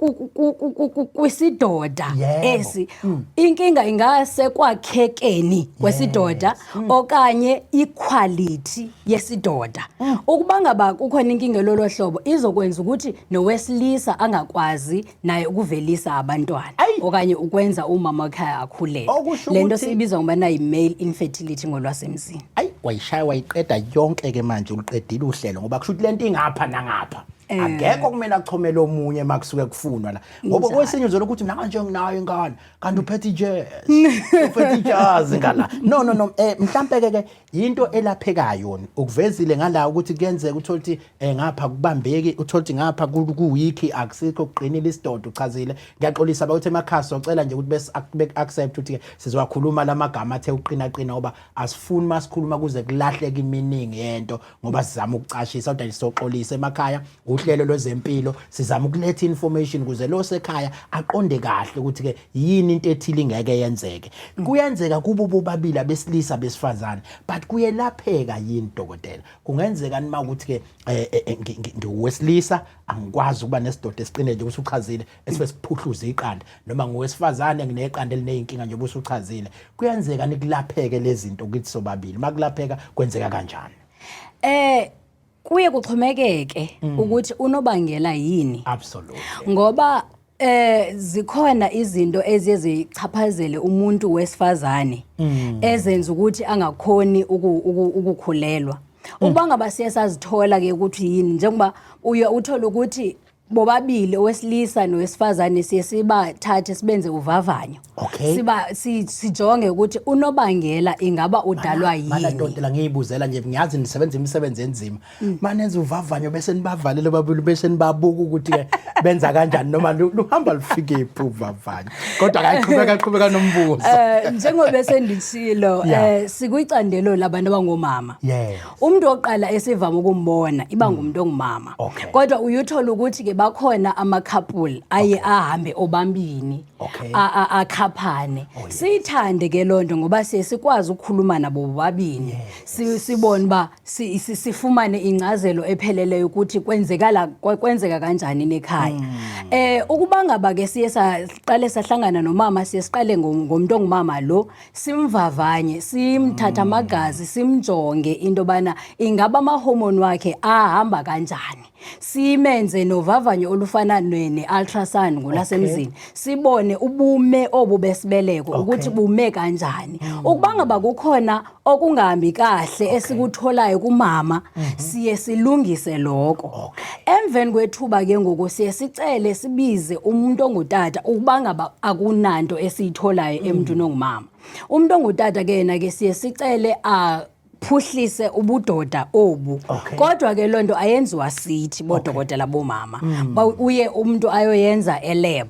kwisidoda esi, inkinga ingasekwakhekeni kwesidoda okanye iquality yesidoda. Ukuba ngaba kukhona inkinga lolo hlobo, izokwenza ukuthi nowesilisa angakwazi naye ukuvelisa abantwana okanye ukwenza umama ekhaya akhulele. Okusho Le nto siyibiza ngoba nayi-male infertility ngolwasemzini. Ayi, wayishaya wayiqeda yonke ke manje, uliqedile uhlelo, ngoba kusho ukuthi lento ingapha nangapha. Akekho kumele achomele omunye makusuke kufunwa la, ngoba kwesinye uzolo ukuthi mina kanje nginayo ingane, kanti uphethe ijazz, uphethe ijazz ngala. No, no, no, mhlambe ke into elaphekayo ukuvezile ngala ukuthi kuyenzeka uthole ukuthi ngapha kubambeki, uthole ukuthi ngapha ku-weak, akusikho kuqinile isidoda. Uchazile, ngiyaxolisa bakuthi emakhaya, socela nje ukuthi bes accept ukuthi ke sizowakhuluma lamagama athe uqina qina, ngoba asifuni masikhuluma kuze kulahleke iminingi yento ngoba sizama ukucashisa. Kodwa sizoxolisa emakhaya, uhlelo lwezempilo, sizama ukuletha information ukuze lo sekhaya aqonde kahle ukuthi ke yini into ethile ingeke yenzeke. Kuyenzeka kubo bobabili, abesilisa, besifazane, but kuyelapheka yini, dokotela? Kungenzeka nima ukuthi ke ngiwesilisa, angikwazi ukuba nesidoda esiqine nje usuchazile, esibe siphuhluza iqanda, noma ngowesifazane, ngineqanda elineyinkinga nje usuchazile, kuyenzeka nikulapheke lezi zinto kithi sobabili? Makulapheka, kwenzeka kanjani? Kuye kuxhomekeke ukuthi unobangela yini. Ngoba zikhona izinto eziye zichaphazele umuntu wesifazane ezenza ukuthi angakhoni ukukhulelwa. Ukuba ngaba siye sazithola ke ukuthi yini, njengoba uye uthola ukuthi bobabili owesilisa nowesifazane siye sibathathe sibenze uvavanyo. Siba sijonge ukuthi unobangela ingaba udalwa Mana, yini. dokotela, ngiyibuzela nje, ngiyazi nisebenza imisebenzi enzima. Manenza uvavanyo bese nibavalele babili, bese nibabuka ukuthi ke benza kanjani, noma luhamba lufike iphi uvavanyo? Kodwa kayiqhubeka, qhubeka nombuzo. Njengoba senditshilo, sikwicandelo labantu abangomama. Umuntu oqala esivama ukumbona iba ngumuntu ongumama. Kodwa uyuthola ukuthi ke bakhona ama couple aye ahambe obambini. Akhaphane. Siyithande ke loo nto ngoba siye sikwazi ukukhuluma nabo bobabini. Sibone uba sifumane ingcazelo epheleleyo ukuthi kwenzekala kwenzeka kanjani nekhaya. Ukuba ngaba ke siye saqale sahlangana nomama, siye siqale ngomuntu ongumama lo, simvavanye, simthatha amagazi, simjonge into yobana ingaba amahomoni wakhe ahamba kanjani, simenze novavanyo olufana ne-ultrasound ngolwasemzini, sibone ubume obu besibeleko ukuthi bume kanjani. Ukuba ngaba kukhona okungahambi kahle esikutholayo kumama, siye silungise lokho. Emveni kwethuba ke ngoku siye sicele sibize umuntu ongutata, ukuba ngaba akunanto esiyitholayo emntwini ongumama. Umuntu ongutata ke yena ke siye sicele aphuhlise ubudoda obu. Kodwa ke loo nto ayenziwa sithi bodokotela bomama. Uye umuntu ayoyenza e-lab.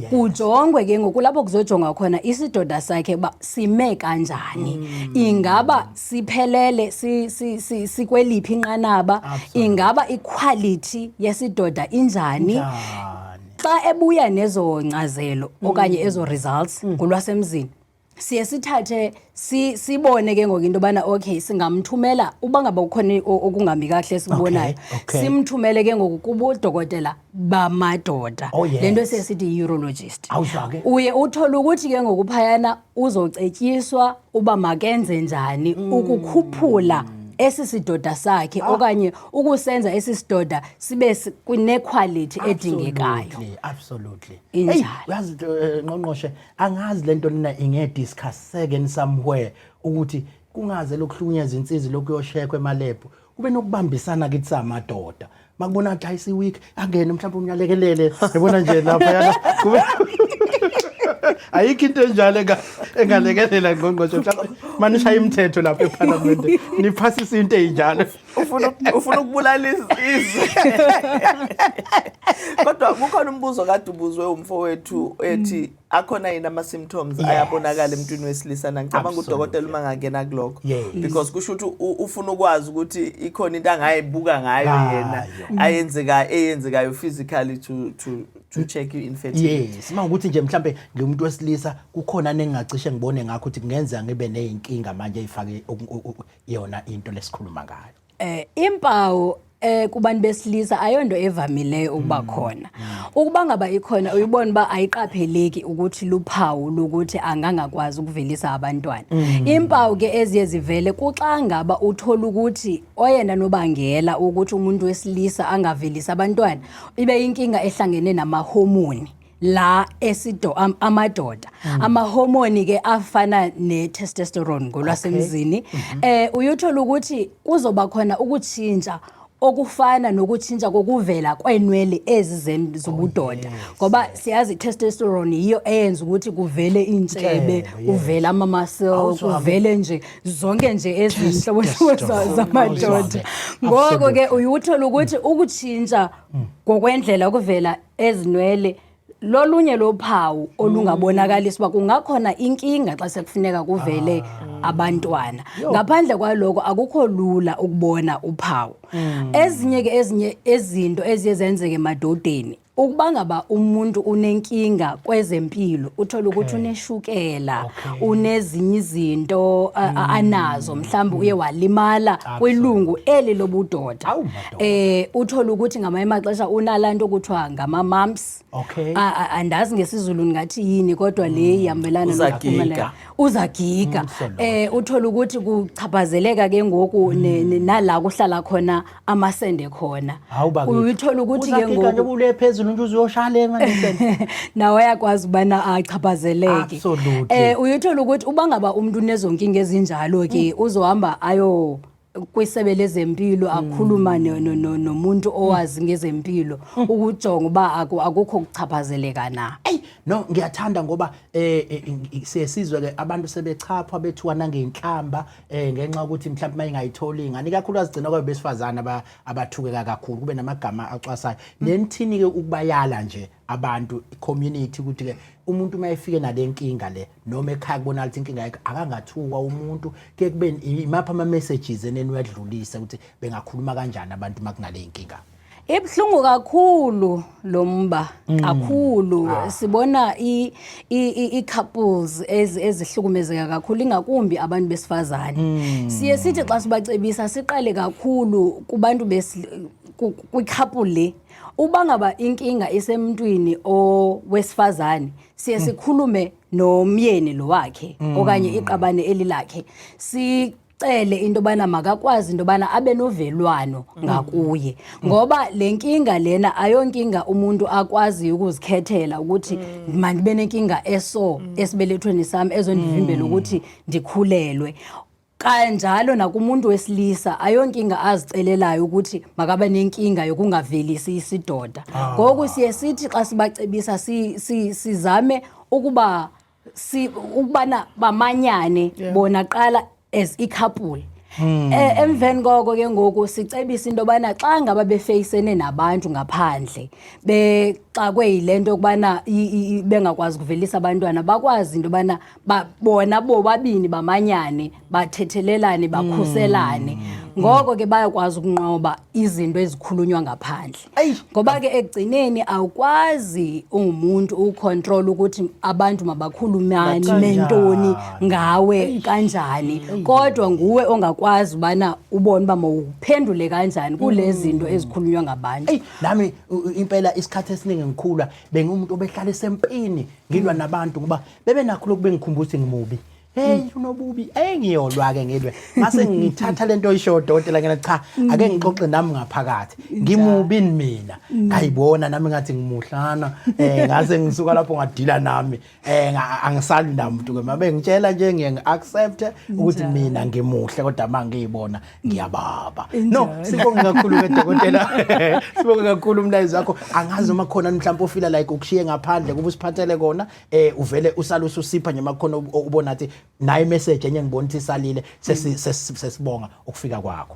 Kujongwe ke ngoku lapho kuzojongwa khona isidoda sakhe uba sime kanjani, ingaba siphelele, sikweliphi inqanaba, ingaba iquality yesidoda injani. Njani? Xa ebuya nezo ncazelo okanye ezo results ngolwasemzini, siye sithathe sibone ke ngoku into yobana okay, singamthumela uba ngaba kukhona okungahambi kahle esikubonayo, simthumele ke ngoku kubodokotela bamadoda. Le nto siye sithi yi-urologist. Awuzwa ke. Uye uthole ukuthi ke ngoku phayana uzocetyiswa uba makenze njani ukukhuphula esi sidoda sakhe okanye ukusenza esi sidoda sibe kwinequality edingekayo. Absolutely. Injalo. Hey, uyazi, Ngqongqoshe, angazi lento lena inge-discusseke somewhere ukuthi kungaze lokuhlukunyezwa insizwa lokuyoshekwa ema-lab, kube nokubambisana kithi samadoda. Makubona ukuthi hayi, si-weak, angene mhlawumbe umnyalekelele, yabona nje lapha yana kube ayikho into enjalo engalekelela. Ngqongqoshe, mhlawumbe manishaya imithetho lapha ephalamende, niphasise into ey'njalo. Ufuna ukubulala izwe, kodwa kukhona umbuzo kade ubuzwe umfowethu ethi akhona yini ama-symptoms ayabonakala emntwini wesilisa, na ngicabanga udokotela uma ngangena kulokho, because kusho ukuthi ufuna ukwazi ukuthi ikhona into angayibuka ngayo yena Ngayo. ayenzeka eyenzekayo physically to check i-infertility. Yes, uma ukuthi nje mhlambe ngiwumuntu wesilisa, kukhona nengingacishe ngibone ngakho ukuthi kungenzeka ngibe ney'nkinga manje ey'fake yona into lesikhuluma ngayo. Impawu kubantu besilisa ayonto evamileyo ukuba khona. Ukuba ngaba ikhona, uyibona uba ayiqapheleki ukuthi luphawu lokuthi angangakwazi ukuvelisa abantwana. Impawu ke eziye zivele kuxa ngaba uthola ukuthi oyena nobangela ukuthi umuntu wesilisa angavelisi abantwana ibe inkinga ehlangene namahomoni la esido amadoda, amahomoni ke afana ne-testosterone ngolwasemzini. Uyuthola ukuthi kuzoba khona ukutshintsha okufana nokutshintsha kokuvela kwenwele ezi zobudoda, ngoba siyazi i-testosterone yiyo eyenza ukuthi kuvele intshebe, kuvele ama-muscle, Awuzwa-ke. kuvele nje zonke nje ezinhlobohlobo Testosterone. zamadoda. Awuzwa-ke. Ngoko ke uyuthola ukuthi ukutshintsha ngokwendlela okuvela ezinwele lolunye lophawu olungabonakalisa uba kungakhona inkinga xa sekufuneka kuvele abantwana. Ngaphandle kwaloko akukho lula ukubona uphawu. Ezinye ke ezinye izinto eziye zenzeke emadodeni, ukuba ngaba umuntu unenkinga kwezempilo, uthola ukuthi uneshukela, unezinye izinto anazo, mhlawumbe uye walimala kwilungu eli lobudoda, Awu, madoda. Uthola ukuthi ngamanye amaxesha unalanto kuthiwa ngama-mumps. Andazi ngesiZulu ngathi yini, kodwa le ihambelana Uzagiga. Uzagiga. Uthola ukuthi kuchaphazeleka ke ngoku nala kuhlala khona amasende khona. Hawu bakithi. Uyithola ukuthi ke Uzagiga nje ngoku ule phezulu nje uzoyoshala le manje. Nawe ayakwazi ubana achaphazeleke. Uyithola ukuthi uba ngaba umuntu unezonkinga ezinjalo ke, uzohamba ayo kwisebe lezempilo, akhuluma nomuntu owazi ngezempilo ukujonga uba akukho kuchaphazeleka na. Ey no, ngiyathanda ngoba siye sizwe ke abantu sebechaphwa, bethuka nangenhlamba ngenxa ukuthi mhlawumbe mayingayitholi ingane, ikakhulukazi gcina kwabe besifazana abathukeka kakhulu, kube namagama acwasayo. Nenithini ke ukubayala nje abantu, community, ukuthi ke umuntu uma efike nale nkinga le noma ekhaya kubonakala ukuthi inkinga yakhe, akangathukwa umuntu ke, kube imaphi ama messages eneniwadlulisa ukuthi bengakhuluma kanjani abantu makunale nkinga? Ibuhlungu kakhulu lo mba kakhulu. Sibona i couples ezihlukumezeka kakhulu, ingakumbi abantu besifazane. Siye sithi xa sibacebisa siqale kakhulu kubantu kwi-couple le. Uba ngaba inkinga isemntwini owesifazane, siye sikhulume nomyeni lo wakhe okanye iqabane elilakhe, sicele into yobana makakwazi into yobana abe novelwano ngakuye, ngoba le nkinga lena ayonkinga umuntu akwaziyo ukuzikhethela ukuthi mandibe nenkinga eso esibelethweni sami ezondivimbela ukuthi ndikhulelwe. Kanjalo nakumuntu wesilisa, ayonkinga azicelelayo ukuthi makabe nenkinga yokungavelisi isidoda. Ngoku siye sithi xa sibacebisa sizame ukuba ukubana bamanyane bona qala as i-couple. Emveni koko ke ngoku sicebisa into yobana xa ngaba befeyisene nabantu ngaphandle, bexakwe yile nto yokubana bengakwazi ukuvelisa abantwana, bakwazi into yobana bona bobabini bamanyane, bathethelelane, bakhuselane. Ngoko ke bayakwazi ukunqoba izinto ezikhulunywa ngaphandle. Ngoba ke ekugcineni awukwazi ungumuntu ucontrol ukuthi abantu mabakhulumani mentoni ngawe kanjani, kodwa nguwe ongakwazi ubana ubone uba mawuphendule kanjani kule zinto ezikhulunywa ngabantu. Eyi, nami impela isikhathi esiningi ngikhula bengumuntu obehlala esempini, ngilwa nabantu ngoba bebenakho lokhu bengikhumbuza ukuthi ngimubi. Hey, unobubi. Hey, ngiyolwa ke, ngilwe. Mase ngithatha lento oyisho, dokotela, ngena cha, ake ngixoxe nami ngaphakathi. Ngimubi mina? Ngayibona nami ngathi ngimuhlana. Ngase ngisuka lapho ngadila nami. Angisali namuntu ke, mabe ngitshela nje ngiye ngi-accept ukuthi mina ngimuhle, kodwa mangiyibona ngiyababa. No, sibonge kakhulu ke, dokotela. Sibonge kakhulu umlayezo wakho. Angazi noma khona mhlawumbe ofila like ukushiye ngaphandle kuba usiphathele kona, uvele usale ususipha nje makhona ubona athi nayi message enye ngibona ukuthi isalile. Sesibonga ukufika kwakho.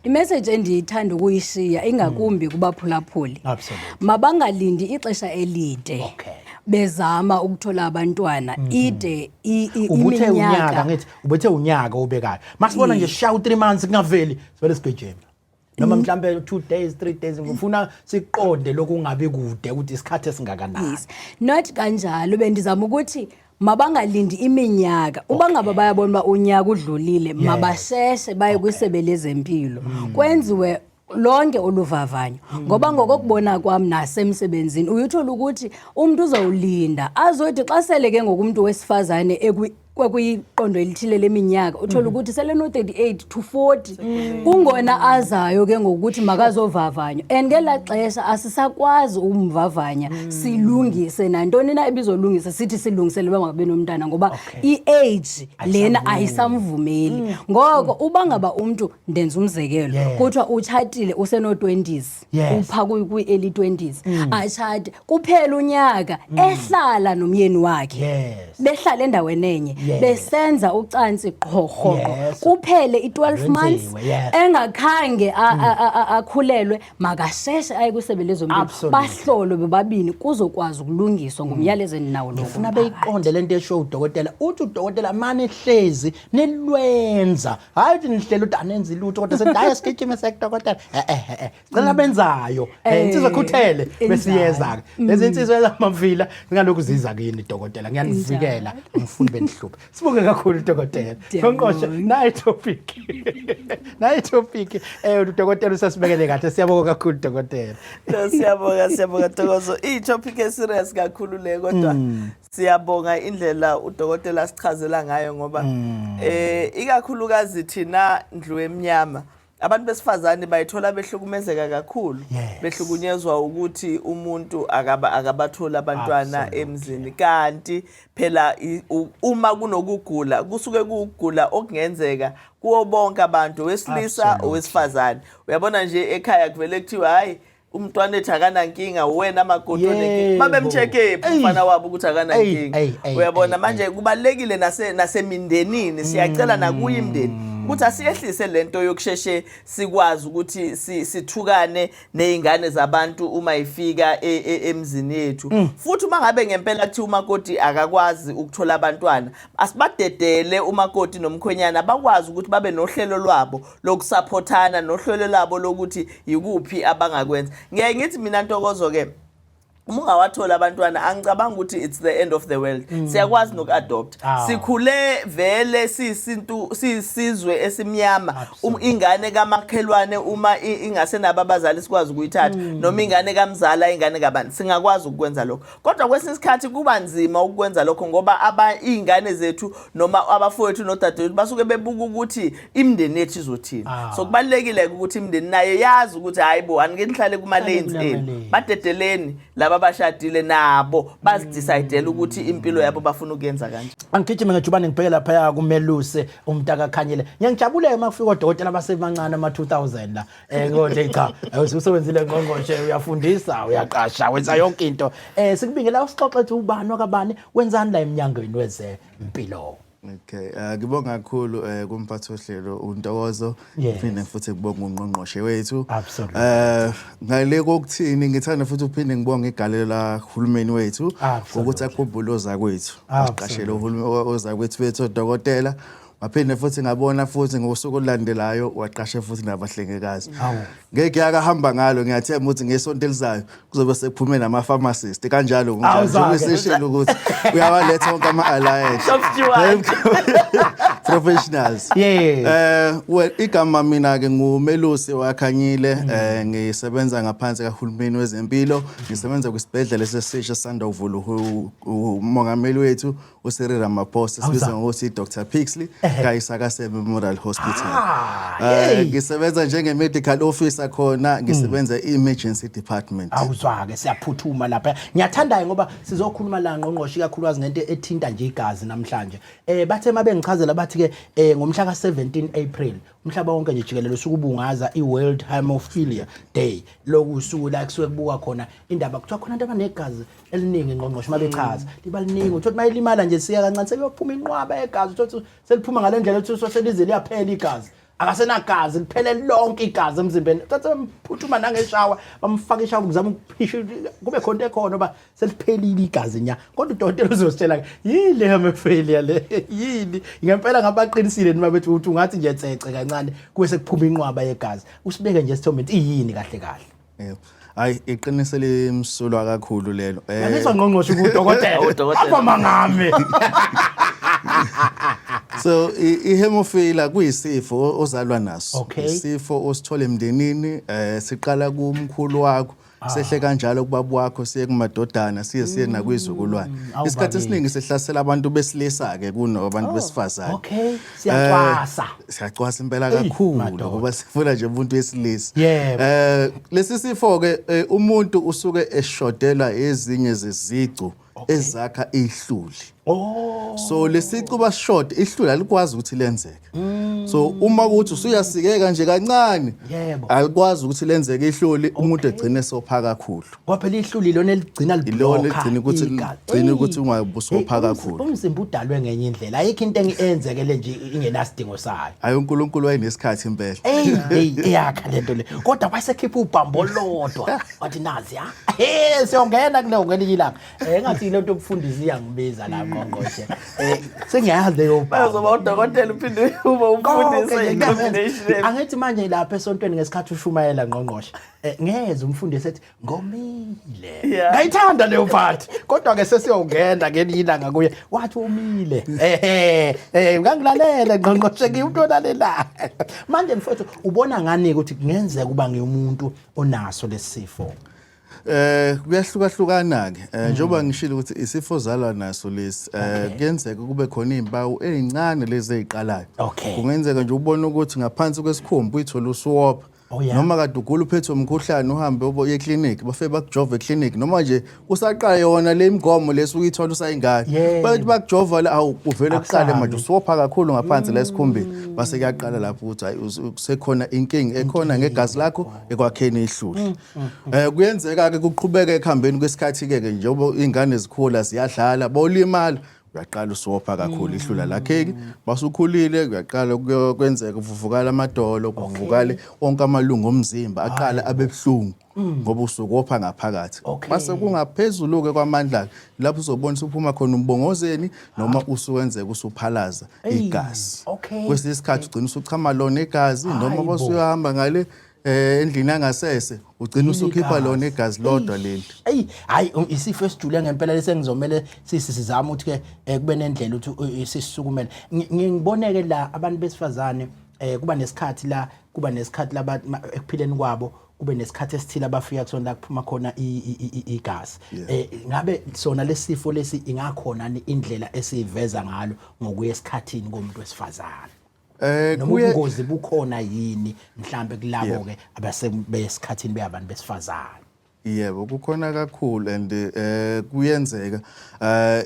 Imessage endiyithanda ukuyishiya ingakumbi kubaphulaphuli, mabangalindi ixesha elide bezama ukuthola abantwana, ide Ubuthe unyaka. iminyaka. Ngithi ubuthe unyaka obekayo. Masibona nje sha u3 months kungaveli, sivele sigejeme, noma mhlambe 2 days, 3 days. Ngifuna siqonde lokungabi kude ukuthi isikhathi esingakanani. Yes, not kanjalo. Bendizama ukuthi mabangalindi iminyaka. Uba ngaba bayabona uba unyaka udlulile, mabasheshe baye kwisebe lezempilo, kwenziwe lonke oluvavanyo, ngoba ngokokubona kwam nasemsebenzini uyuthola ukuthi umntu uzawulinda azothi xa sele ke ngoku umntu wesifazane kwekwiqondo elithile leminyaka, uthola ukuthi sele no-38 to 40, kungona azayo ke ngokuthi makazovavanywa, and ngelaa xesha asisakwazi ukumvavanya silungise nantoni na ebizolungisa, sithi silungisele uba makabe nomntana, ngoba i-age lena ayisamvumeli. Ngoko uba ngaba umntu, ndenza umzekelo, kuthiwa utshatile useno-20s, upha kwi-early 20s, atshate, kuphela unyaka ehlala nomyeni wakhe, behlala endaweni enye, besenza ucansi qho rhoqo, kuphele i-12 months Alwenziwe, yes. engakhange akhulelwe, makasheshe aye kwisebe lezempilo, bahlolwe bobabini, kuzokwazi ukulungiswa. Ngumyalezo endinawo lowo Ngifuna kumphakathi. beyiqonde lento esho udokotela. Uthi udokotela mane hlezi nilwenza, hayi ukuthi nihlele ukuthi anenzi lutho kodwa sethi hayi, sigijime sekudokotela. Eh eh eh sicela benzayo, insizwa ekhuthele besiyeza ke lezi insizwa ezamavila zingalokhu ziza kini, dokotela. Ngiyanivikela, angifuni benihluphe. Sibonge kakhulu, dokotela. Ngqongqoshe, nayi topic udokotela usasibekele kahle. Siyabonga kakhulu, dokotela. No, siyabonga, siyabonga, Ntokozo. I-topic eserious kakhulu le, kodwa siyabonga indlela udokotela asichazela ngayo, ngoba ikakhulukazi thina ndlu emnyama, abantu besifazane bayithola behlukumezeka kakhulu, behlukunyezwa ukuthi umuntu akabatholi abantwana emzini, kanti phela uma kunokugula kusuke kuwukugula okungenzeka kuwo bonke abantu, owesilisa, owesifazane. Uyabona nje ekhaya kuvele kuthiwa hayi, umntwana ethu akanankinga, wena makoti onenkinga. Babemcheck-ephi umfana wabo ukuthi akanankinga? Ey, ey, Uyabona ey, manje kubalekile nasemindenini, siyacela nakuyo imindeni. Ukuthi asiyehlise lento yokusheshe sikwazi ukuthi sithukane nezingane zabantu uma ifika emzini yethu. Futhi uma ngabe ngempela kuthiwa umakoti akakwazi ukuthola abantwana, asibadedele umakoti nomkhwenyana bakwazi ukuthi babe nohlelo lwabo lokusaphothana nohlelo lwabo lokuthi yikuphi abangakwenza. Ngiyaye ngithi mina, Ntokozo, ke uma ungawathola abantwana, angicabanga ukuthi it's the end of the world. Siyakwazi noku-adopt. Sikhule vele siyisintu, siyisizwe esimnyama. Ingane kamakhelwane uma ingasenabo abazali sikwazi ukuyithatha, noma ingane kamzala, ingane kabani, singakwazi ukukwenza lokho. Kodwa kwesinye isikhathi kuba nzima ukukwenza lokho ngoba iy'ngane zethu noma abafowethu nodadewethu basuke bebuka ukuthi imindeni yethu izothini. So kubalulekile-ke ukuthi imindeni nayo yazi ukuthi hayi bo, anike nihlale kuma-lanes enu. Kulama-lanes. Badedeleni laba abashadile nabo bazidecide ukuthi impilo yabo bafuna ukuyenza kanje. Angigijime ngejubane ngibheke laphaya kumeluse umntakaKhanyile. Ngiyangijabuleka uma kufika odokotela abasebancane ama-2000 la. Ngodle cha, usebenzile ngqongqoshe, uyafundisa, uyaqasha, wenza yonke into. Sikubingela, usixoxe ethi ubani wakabani, wenzani la eminyangweni wezempilo. Okay, ngibonga kakhulu kumphathi ohlelo uNtokozo, ngiphinde futhi ngibonge ungqongqoshe wethu. Absolutely. Ngale kokuthini, ngithanda futhi uphinde ngibonge igalelo la hulumeni wethu ukuthi akhumbule ozakwethu. Aqashele uhulumeni ozakwethu bethu odokotela. Waphinde futhi ngabona futhi ngosuku olulandelayo waqashe futhi nabahlengikazi. Ngeke yakahamba ngalo, ngiyathemba ukuthi ngesonto elizayo kuzobe sekuphume nama-pharmacist kanjalo kunjalo. Awuzake. Njengoba eseshilo ukuthi uyawaletha wonke ama-allied Shop steward. professionals. Well, igama mina ke nguMelusi waKhanyile, ngisebenza ngaphansi kahulumeni wezempilo, ngisebenza kwisibhedlela esesisha sisanda kuvula umongameli wethu uCyril Ramaphosa, sibizwa ngokuthi Dr Pixley kaIsaka Seme Memorial Hospital. Ngisebenza njenge medical officer khona, ngisebenza e-emergency department. Awuzwa-ke, siyaphuthuma lapha. Ngiyathanda-ke ngoba sizokhuluma la, ngqongqoshe, ikakhulukazi ngento ethinta nje igazi namhlanje. Bathe uma bengichazela bathi-ke ngomhla ka-17 April umhlaba wonke nje jikelele usuke ubungaza i-World Hemophilia Day. Loku usuku la kusuke kubukwa khona indaba, kuthiwa khona abantu abanegazi eliningi, ngqongqoshe, uma bechaza liba liningi, uthothi uma elimala nje siya kancane sekuyophuma inqwaba yegazi, uthothi seliphuma ngale ndlela uthi selize liyaphela igazi, akasenagazi, liphele lonke igazi emzimbeni. Thathe bmphuthuma nangeshawa, bamfaka ishawa kuzama ukuphisha kube khona into ekhona oba seliphelile igazi nya. Kodwa udokotela uzositshela ke yini le hemophilia le, yini ngempela, ngabaqinisile noma bethi ukuthi ungathi nje tsece kancane kube sekuphuma inqwaba yegazi. Usibeke nje isithombe ukuthi iyini kahle kahle. Yebo. Hayi, iqiniso limsulwa kakhulu lelo. Yangizwa, ngqongqoshe, udokotela. Udokotela. Apha mangame. So ihemophilia kuyisifo ozalwa naso. Isifo osithola emndenini, siqala kumkhulu wakho, sehle kanjalo kubaba wakho, siye kumadodana, siye nakwizukulwane. Isikhathi esiningi sihlasela abantu besilisa ke kunabantu besifazane. Okay, siyacwasa. Siyacwasa impela kakhulu Madoda. ngoba sifuna nje umuntu wesilisa. Lesi sifo ke, umuntu usuke eshodelwa ezinye zezicu ezakha ihluli. So lesicu basishode, ihluli alikwazi ukuthi lenzeke. So uma kuthi usuyasikeka nje kancane, alikwazi ukuthi lenzeke ihluli, umuntu egcine sopha kakhulu. Ngoba phela ihluli ilona eligcina Ilona liblocka eligcina ukuthi igazi. ligcine ukuthi ungabusopha kakhulu. Umzimba udalwe ngenye indlela, ayikho into eyenzekele nje ingenasidingo sayo. Hayi, uNkulunkulu wayenesikhathi impela. Ey hey, eyakha lento le, kodwa wayesekhipha ubhambo lodwa wathi nazi ya he siyongena kuleyo ngelinye ilanga. Engathi le nto yokufundisa iyangibiza la, ngqongqoshe. Sengiyazi leyo bhambo. Uzoba udokotela uphinde ube umfundisi, i-combination. Angithi manje lapha esontweni ngesikhathi ushumayela, ngqongqoshe, ngeze umfundisi ethi ngomile. Ngayithanda leyo part, kodwa ke sesiyongena ngelinye ilanga kuye, wathi umile. Ehe, ngangilalele, ngqongqoshe, ngiwumuntu olalelayo. Manje mfowethu, ubona ngani ukuthi kungenzeka kuba ngiwumuntu onaso lesifo? Kuyahlukahlukana ke. Njengoba ngishilo ukuthi isifo ozalwa naso lesi, kuyenzeka kube khona izimpawu ezincane lezi eziqalayo. Kungenzeka nje ubone ukuthi ngaphansi kwesikhumba uyithola usuwopha. Noma kade ugula uphethwe umkhuhlane, uhambe uye eclinic, bafike bakujova eclinic, noma nje usaqala yona le imigomo lesuke uyithola usayingane. Bathi bakujova la, awu, uvele kuqale manje Akusabi. usuwopha kakhulu ngaphansi la esikhumbeni, base kuyaqala lapho ukuthi hayi, kusekhona inkinga ekhona ngegazi lakho ekwakheni ihluli. Kuyenzeka ke kuqhubeke ekuhambeni kwesikhathi ke njengoba ingane zikhula ziyadlala, bolimala. Uyaqala usuwopha kakhulu, ihlula lakheki. Masukhulile kuyaqala kwenzeka kuvuvukala amadolo, kuvuvukale onke amalungu omzimba, aqale abe buhlungu ngoba usuke wopha ngaphakathi. Mase kungaphezulu-ke kwamandla lapho uzobona usuphuma khona umbongozeni noma usuwenzeka usuphalaza igazi. Kwesinye isikhathi ugcina usuchama lona igazi noma bosuyahamba ngale endlini yangasese ugcina usukhipha lona igazi lodwa leli. Eyi hayi, isifo esijule ngempela lesengizomele sisi sizame ukuthi ke kube nendlela ukuthi sisukumele. Ngiboneke la abantu besifazane kuba nesikhathi la, kuba nesikhathi la ekuphileni kwabo, kube nesikhathi esithile abafika kusona la kuphuma khona igazi. Ngabe sona lesifo lesi ingakhona ni indlela esiveza ngalo ngokuya esikhathini komuntu wesifazane? Noma ubungozi bukhona yini mhlambe kulabo ke abasebesikhathini beyabantu besifazane? Yebo, kukhona kakhulu and kuyenzeka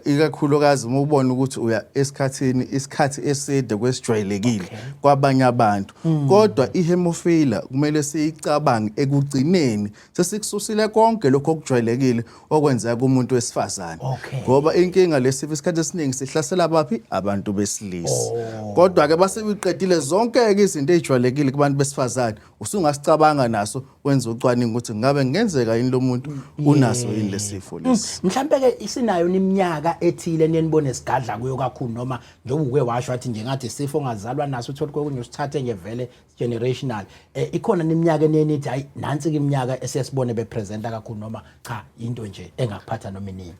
ikakhulukazi uma ubona ukuthi uya esikhathini isikhathi eside kwesijwayelekile kwabanye abantu. Kodwa ihemophilia kumele siyicabange ekugcineni sesikususile konke lokho okujwayelekile okwenzeka kumuntu wesifazane. Ngoba inkinga lesifo isikhathi esiningi sihlasela baphi? Abantu besilisa. Kodwa ke basebiqedile zonke ke izinto ezijwayelekile kubantu besifazane, usungasicabanga naso wenza ucwaningo ukuthi ngabe kungenzeka yini lo muntu unaso yini lesifo lesi. Mhlambe ke isinayo iminyaka ethile nenibone sigadla kuyo kakhulu, noma njengoba uke washo wathi nje ngathi isifo ongazalwa naso uthole kokunye usithathe nje vele generational, ikhona neminyaka enenithi hayi nansi ke iminyaka esiyasibone bepresenta kakhulu, noma cha into nje engakuphatha noma inini?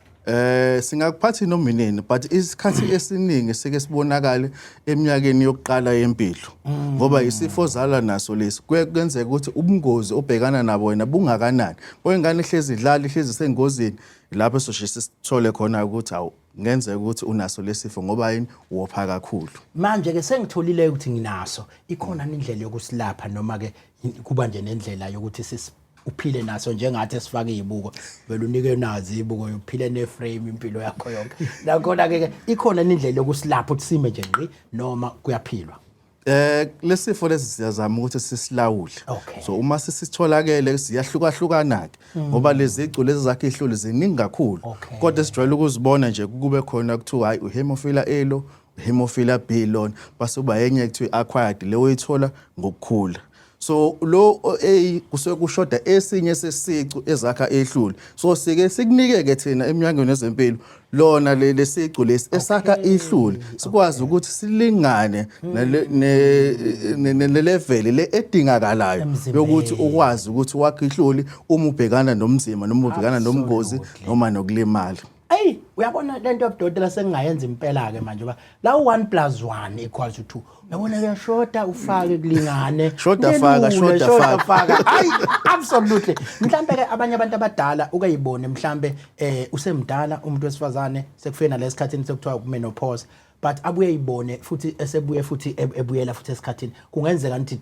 Singakuphathi noma inini, but isikhathi esiningi sike sibonakale eminyakeni yokuqala yempilo ngoba isifo ozalwa naso lesi. Kuye kuyenzeka ukuthi ubungozi obhekana nabo wena bungakanani, oyingane ihlezi idlala, ihlezi isengozini, lapho soshisa sithole khona ukuthi awu, kungenzeka ukuthi unaso lesifo ngoba yini? Wopha kakhulu. Manje ke sengitholile ukuthi nginaso, ikhona indlela yokusilapha noma ke kuba nje nendlela yokuthi sis uphile naso njengathi esifake izibuko, vele unike nazo izibuko uphile neframe impilo yakho yonke? Nakhona ke ikhona indlela yokusilapha ukuthi sime nje ngqi noma kuyaphilwa? Lesifo lesi siyazama ukuthi sisilawule. So uma sisitholakele siyahlukahlukana ke ngoba lezi lezi zakhe ihluli ziningi kakhulu. Kodwa sijwayele ukuzibona nje kube khona kuthiwa hayi, uhemophilia A lo, hemophilia B lona, base kuba enye kuthiwa acquired, le oyithola ngokukhula. So lo A kusuke kushoda esinye sesicu ezakha ehlule. So sike sikunike ke thina eminyangweni wezempilo lona le lesicu lesi esakha ihlule, sikwazi ukuthi silingane nale ne level le edingakalayo Emzimbeni. yokuthi ukwazi ukuthi wakhe ihluli uma ubhekana nomzimba noma ubhekana nomgozi noma nokulimala. Eyi, uyabona lento yobudokotela sengingayenza impela ke manje, ba la u1 plus 1 equals to 2, uyabona kuyashoda ufake kulingane. Shoda faka, Kulula, shoda faka. Faka, hayi, absolutely. Mhlambe ke abanye abantu abadala uke yibone mhlambe usemdala umuntu wesifazane, sekufike nalesikhathini sekuthiwa menopause, but abuye yibone futhi esebuye futhi ebuyela futhi esikhathini, kungenzeka ukuthi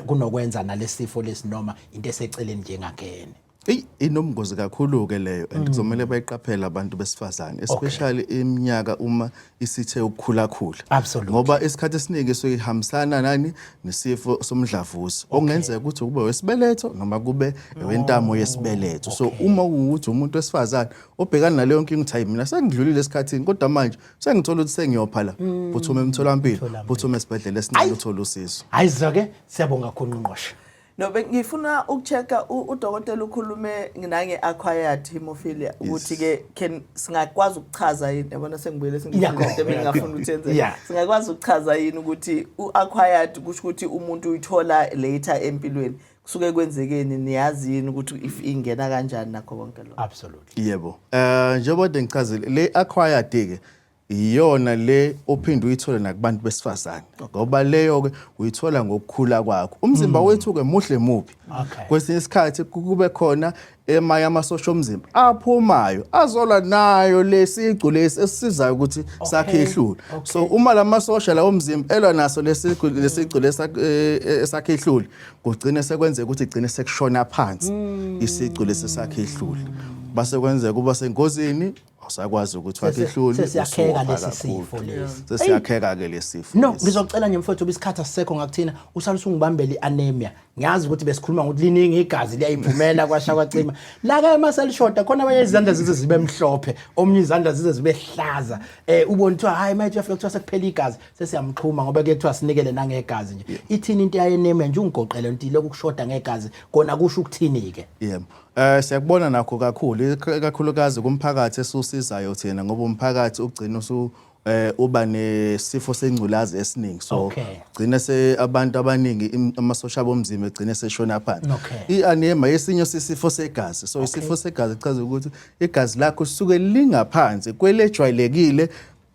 kunokwenza nalesifo lesi noma into eseceleni njengakene? Eyi, inomngozi kakhulu-ke leyo and kuzomele bayiqaphele abantu besifazane, especially iminyaka uma isithe ukukhulakhula. Ngoba isikhathi esiningi isuke ihambisana nani? Nesifo somdlavuza okungenzeka ukuthi kube wesibeletho noma kube wentamo yesibeletho. So uma kuwukuthi umuntu wesifazane obhekana naleyo nkinga ukuthi hayi, mina sengidlulile esikhathini kodwa manje sengithola ukuthi sengiyopha la, phuthuma emtholampilo, phuthuma esibhedlela esincane uthole usizo. Hayi ke siyabonga kakhulu, Ngqongqoshe. No, bengifuna ukuchecka udokotela ukhulume nange acquired hemophilia ukuthi ke can singakwazi ukuchaza yini, yabona sengibuyele sengifuna bengingafuni ukuthi yenze, singakwazi ukuchaza yini ukuthi u-acquired kusho ukuthi umuntu uyithola later empilweni, kusuke kwenzekeni, niyazi yini ukuthi if ingena kanjani nakho konke lokho? Absolutely. Yebo. Njengoba kade ngichazile, le acquired ke iyona le ophinde uyithole nakubantu besifazane ngoba leyo ke uyithola ngokukhula kwakho. Umzimba wethu ke muhle muphi. Kwesinye isikhathi kube khona emanye amasosha omzimba aphumayo azolwa nayo lesicu lesi esisizayo ukuthi sakhe ihlule. So uma lamasosha lawo omzimba elwa naso lesicu esakhe ihlule, kugcine sekwenzeka ukuthi igcine sekushona phansi isicu lesi sakhe ihlule, base kwenzeka kuba sengozini, awusakwazi ukuthi wakhe ihluli. Sesiyakheka lesi sifo lesi. Sesiyakheka ke lesifo. No, ngizocela nje mfowethu, isikhathi asisekho ngakuthina, usale usungibambela i-anemia. Ngiyazi ukuthi besikhuluma ngokuthi liningi igazi liyayiphumela kwasha kwacima. La ke mase lishoda khona abanye izandla zize zibe mhlophe, omunye izandla zize zibe hlaza. Ubona kuthiwa hayi manje uyafika kuthiwa sekuphela igazi, sesiyamxhuma ngoba ke kuthiwa sinikele nangegazi nje. Ithini into yayeneme nje ungigoqele nti lokhu kushoda ngegazi kona kusho ukuthini ke? Yebo. Siyakubona nakho kakhulu ikakhulukazi kumphakathi esiwusizayo thina ngoba umphakathi ugcina usu uba nesifo sengculazi esiningi so gcine se abantu abaningi amasosha bomzimba egcine seshona phansi. I-anemia yesinye sisifo segazi so isifo segazi chaza ukuthi igazi lakho lisuke lingaphansi kwelejwayelekile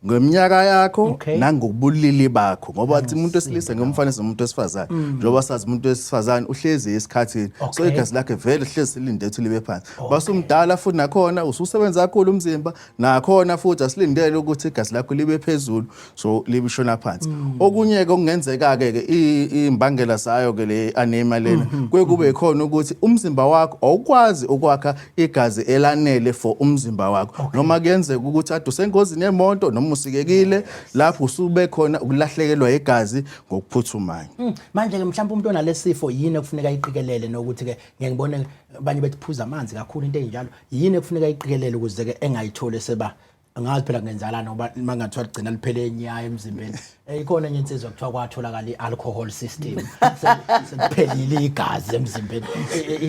ngeminyaka yakho nangobulili bakho ngoba athi umuntu wesilisa ngomfanisa nomuntu wesifazane njengoba sazi umuntu wesifazane uhlezi esikhathini so igazi lakhe vele hlezi silinde ukuthi libe phansi basumdala futhi nakhona ususebenza kakhulu umzimba nakhona futhi asilindele ukuthi igazi lakho libe phezulu so libishona phansi. Okunye ke okungenzeka ke imbangela zayo ke le anemia lena kuye kube khona ukuthi umzimba wakho awukwazi ukwakha igazi elanele for umzimba wakho noma kuyenzeka ukuthi ade usengozini yemoto noma usikekile lapho usube khona ukulahlekelwa igazi ngokuphuthumayo. Manje ke mhlawumbe umuntu onalesifo yini ekufuneka ayiqikelele nokuthi ke ngeke ngibone abanye bethi phuza amanzi kakhulu into enjalo yini ekufuneka ayiqikelele ukuze ke engayitholi seba angazi phela kungenzalani ngoba uma kungathiwa ligcina liphele enyaya emzimbeni. Ikhona enye insizwa kuthiwa kwatholakala i-alcohol system sekuphelile igazi emzimbeni.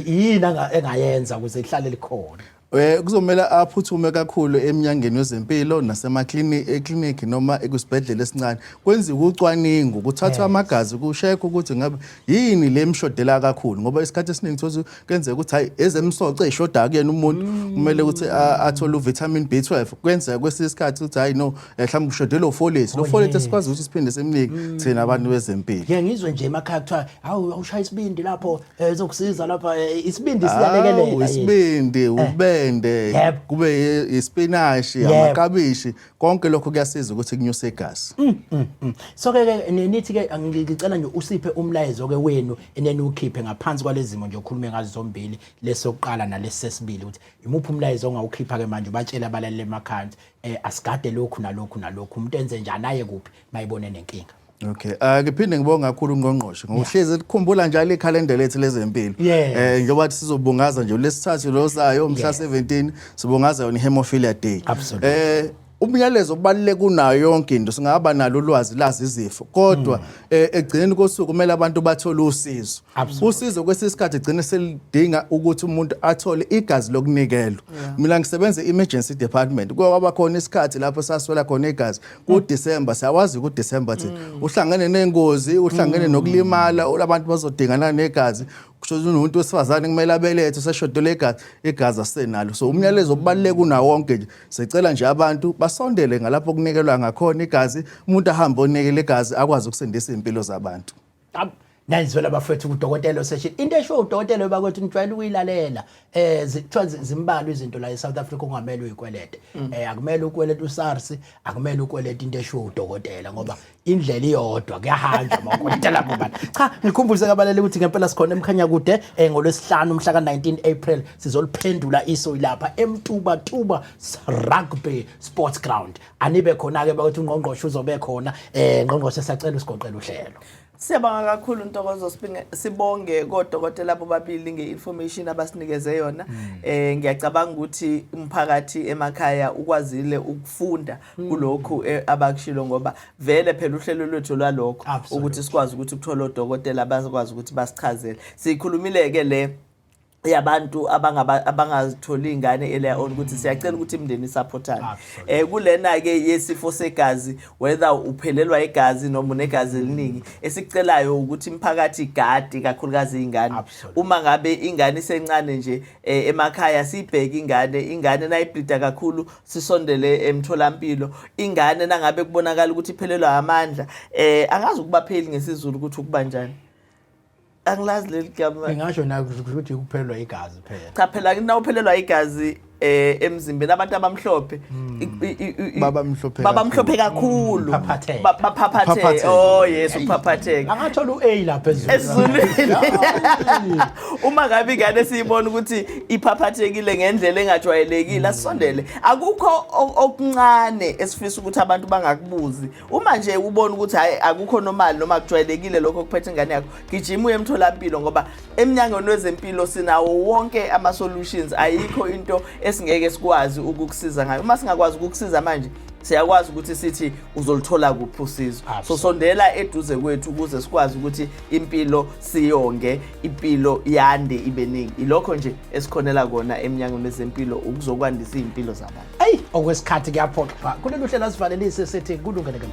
Yini engayenza ukuze lihlale likhona? Kuzomele aphuthume kakhulu eminyangeni wezempilo nasemaklinikhi eklinikhi noma ekusibhedlela esincane kwenziwe ucwaningo kuthathwe amagazi kushekwe ukuthi ngabe yini le mshodela kakhulu ngoba isikhathi esiningi thothi kuyenzeka ukuthi hayi ezemsoco ey'shoda kuyena umuntu kumele ukuthi athole uvitamin B12 kuyenzeka kwesinye isikhathi ukuthi hayi no mhlawumbe ushodelwe ufolate lo folate esikwazi ukuthi siphinde simnike thina abantu bezempilo. Ngeke ngizwe nje emakhaya kuthiwa hawu awushaya isibindi lapho ezokusiza lapha isibindi siyalekelela. Hawu, isibindi ubende kube ispinashi amakabishi konke lokho kuyasiza ukuthi kunyuse igazi. So ke ke nithi ke ngicela nje usiphe umlayezo ke wenu eneniwukhiphe ngaphansi kwalezimo nje okhulume ngazo zombili lesokuqala nalesesibili ukuthi imuphi umlayezo ongawukhipha ke manje ubatshele abalaleli emakhaya ukuthi asigade lokhu nalokhu nalokhu umuntu enze njani aye kuphi mayibone nenkinga. Okay. Ngiphinde ngibonga kakhulu ungqongqoshe ngokuhlezi likhumbula njalo ikhalenda lethu lezempilo. Njengoba sizobungaza nje lesithathu lozayo mhla 17 sibungaza yona ihemophilia day. Umyalezo obaluleke kunayo yonke into singaba nalo ulwazi lazi izifo kodwa ekugcineni kosuku kumele abantu bathole usizo. Usizo kwesinye isikhathi gcine selidinga ukuthi umuntu athole igazi lokunikelwa. Mina ngisebenza e-emergency department kuye kwaba khona isikhathi lapho saswela khona igazi kuDecember siyawazi kuDecember thina uhlangene nengozi uhlangene nokulimala abantu bazodingana negazi kusho ukuthi umuntu wesifazane kumele abelethe useshodelwe igazi igazi asenalo so umyalezo obaluleke kunawo wonke nje sicela nje abantu basondele ngalapho kunikelwa ngakhona igazi umuntu ahambe onikela igazi akwazi ukusindisa impilo zabantu. Nayizwela bafethu kudokotela oseshini into esho udokotela bakwethu nijwayele ukuyilalela kuthiwa zimbalwa izinto la eSouth Africa okungamele uyikwelete. Akumele ukwelete uSARS, akumele ukwelete into esho udokotela ngoba indlela iyodwa kuyahanjwa mawukweleta lapho bani. Cha ngikhumbuze kabalele ukuthi ngempela sikhona emkhanya kude ngolwesihlanu mhla ka-19 April sizoliphendula iso lapha eMtuba Tuba Rugby Sports Ground. Anibe khona ke bakuthi ungqongqoshe uzobe khona ngqongqoshe siyacela usigoqele uhlelo. Siyabonga kakhulu Ntokozo sibonge kodokotela bobabili nge-information abasinikeze yona. Ngiyacabanga ukuthi umphakathi emakhaya ukwazile ukufunda kulokhu abakushilo ngoba vele phela uhlelo lwethu lwalokho ukuthi sikwazi ukuthi ukuthole odokotela abakwazi ukuthi basichazele. Sikhulumile ke le yabantu abangazitholi ingane earlier on ukuthi siyacela ukuthi imindeni isupportane. Kulena ke yesifo segazi whether uphelelwa igazi noma unegazi eliningi esicelayo ukuthi imphakathi igadi kakhulukazi ingane. Uma ngabe ingane isencane nje emakhaya sibheke ingane nayibleeda kakhulu sisondele emtholampilo ingane nangabe kubonakala ukuthi iphelelwa amandla angazi ukuba pheli ngesiZulu ukuthi ukuba njani. Angilazi leli gama. Ngingasho na ukuthi ukuphelelwa igazi phela. Cha phela nawuphelelwa igazi Emzimbeni abantu abamhlophe Baba mhlophe. Baba mhlophe kakhulu. Phaphatheka. Baphaphatheka. Phaphatheka. Oh yes, uphaphatheka. Angathola u-A lapha ezulwini. Esizulwini. Uma ngabe ingane siyibona ukuthi iphaphathekile ngendlela engajwayelekile, asisondele. Akukho okuncane esifisa ukuthi abantu bangakubuzi. Uma nje ubona ukuthi hayi, akukho normal noma kujwayelekile lokho okuphethe ingane yakho, gijima uye emtholampilo, ngoba emnyangweni wezempilo sinawo wonke ama-solutions. Ayikho into esingeke sikwazi ukukusiza ngayo. Uma singakwazi ukukusiza manje, siyakwazi ukuthi sithi uzoluthola kuphi usizo. So sondela eduze kwethu ukuze sikwazi ukuthi impilo siyonge, impilo yande, ibe ningi. Ilokho nje esikhonela kona emnyangweni wezempilo, ukuzokwandisa iy'mpilo zabantu. Eyi, okwesikhathi kuyaphoqa. Kulolu hlelo asivalelise sithi kulungele ke.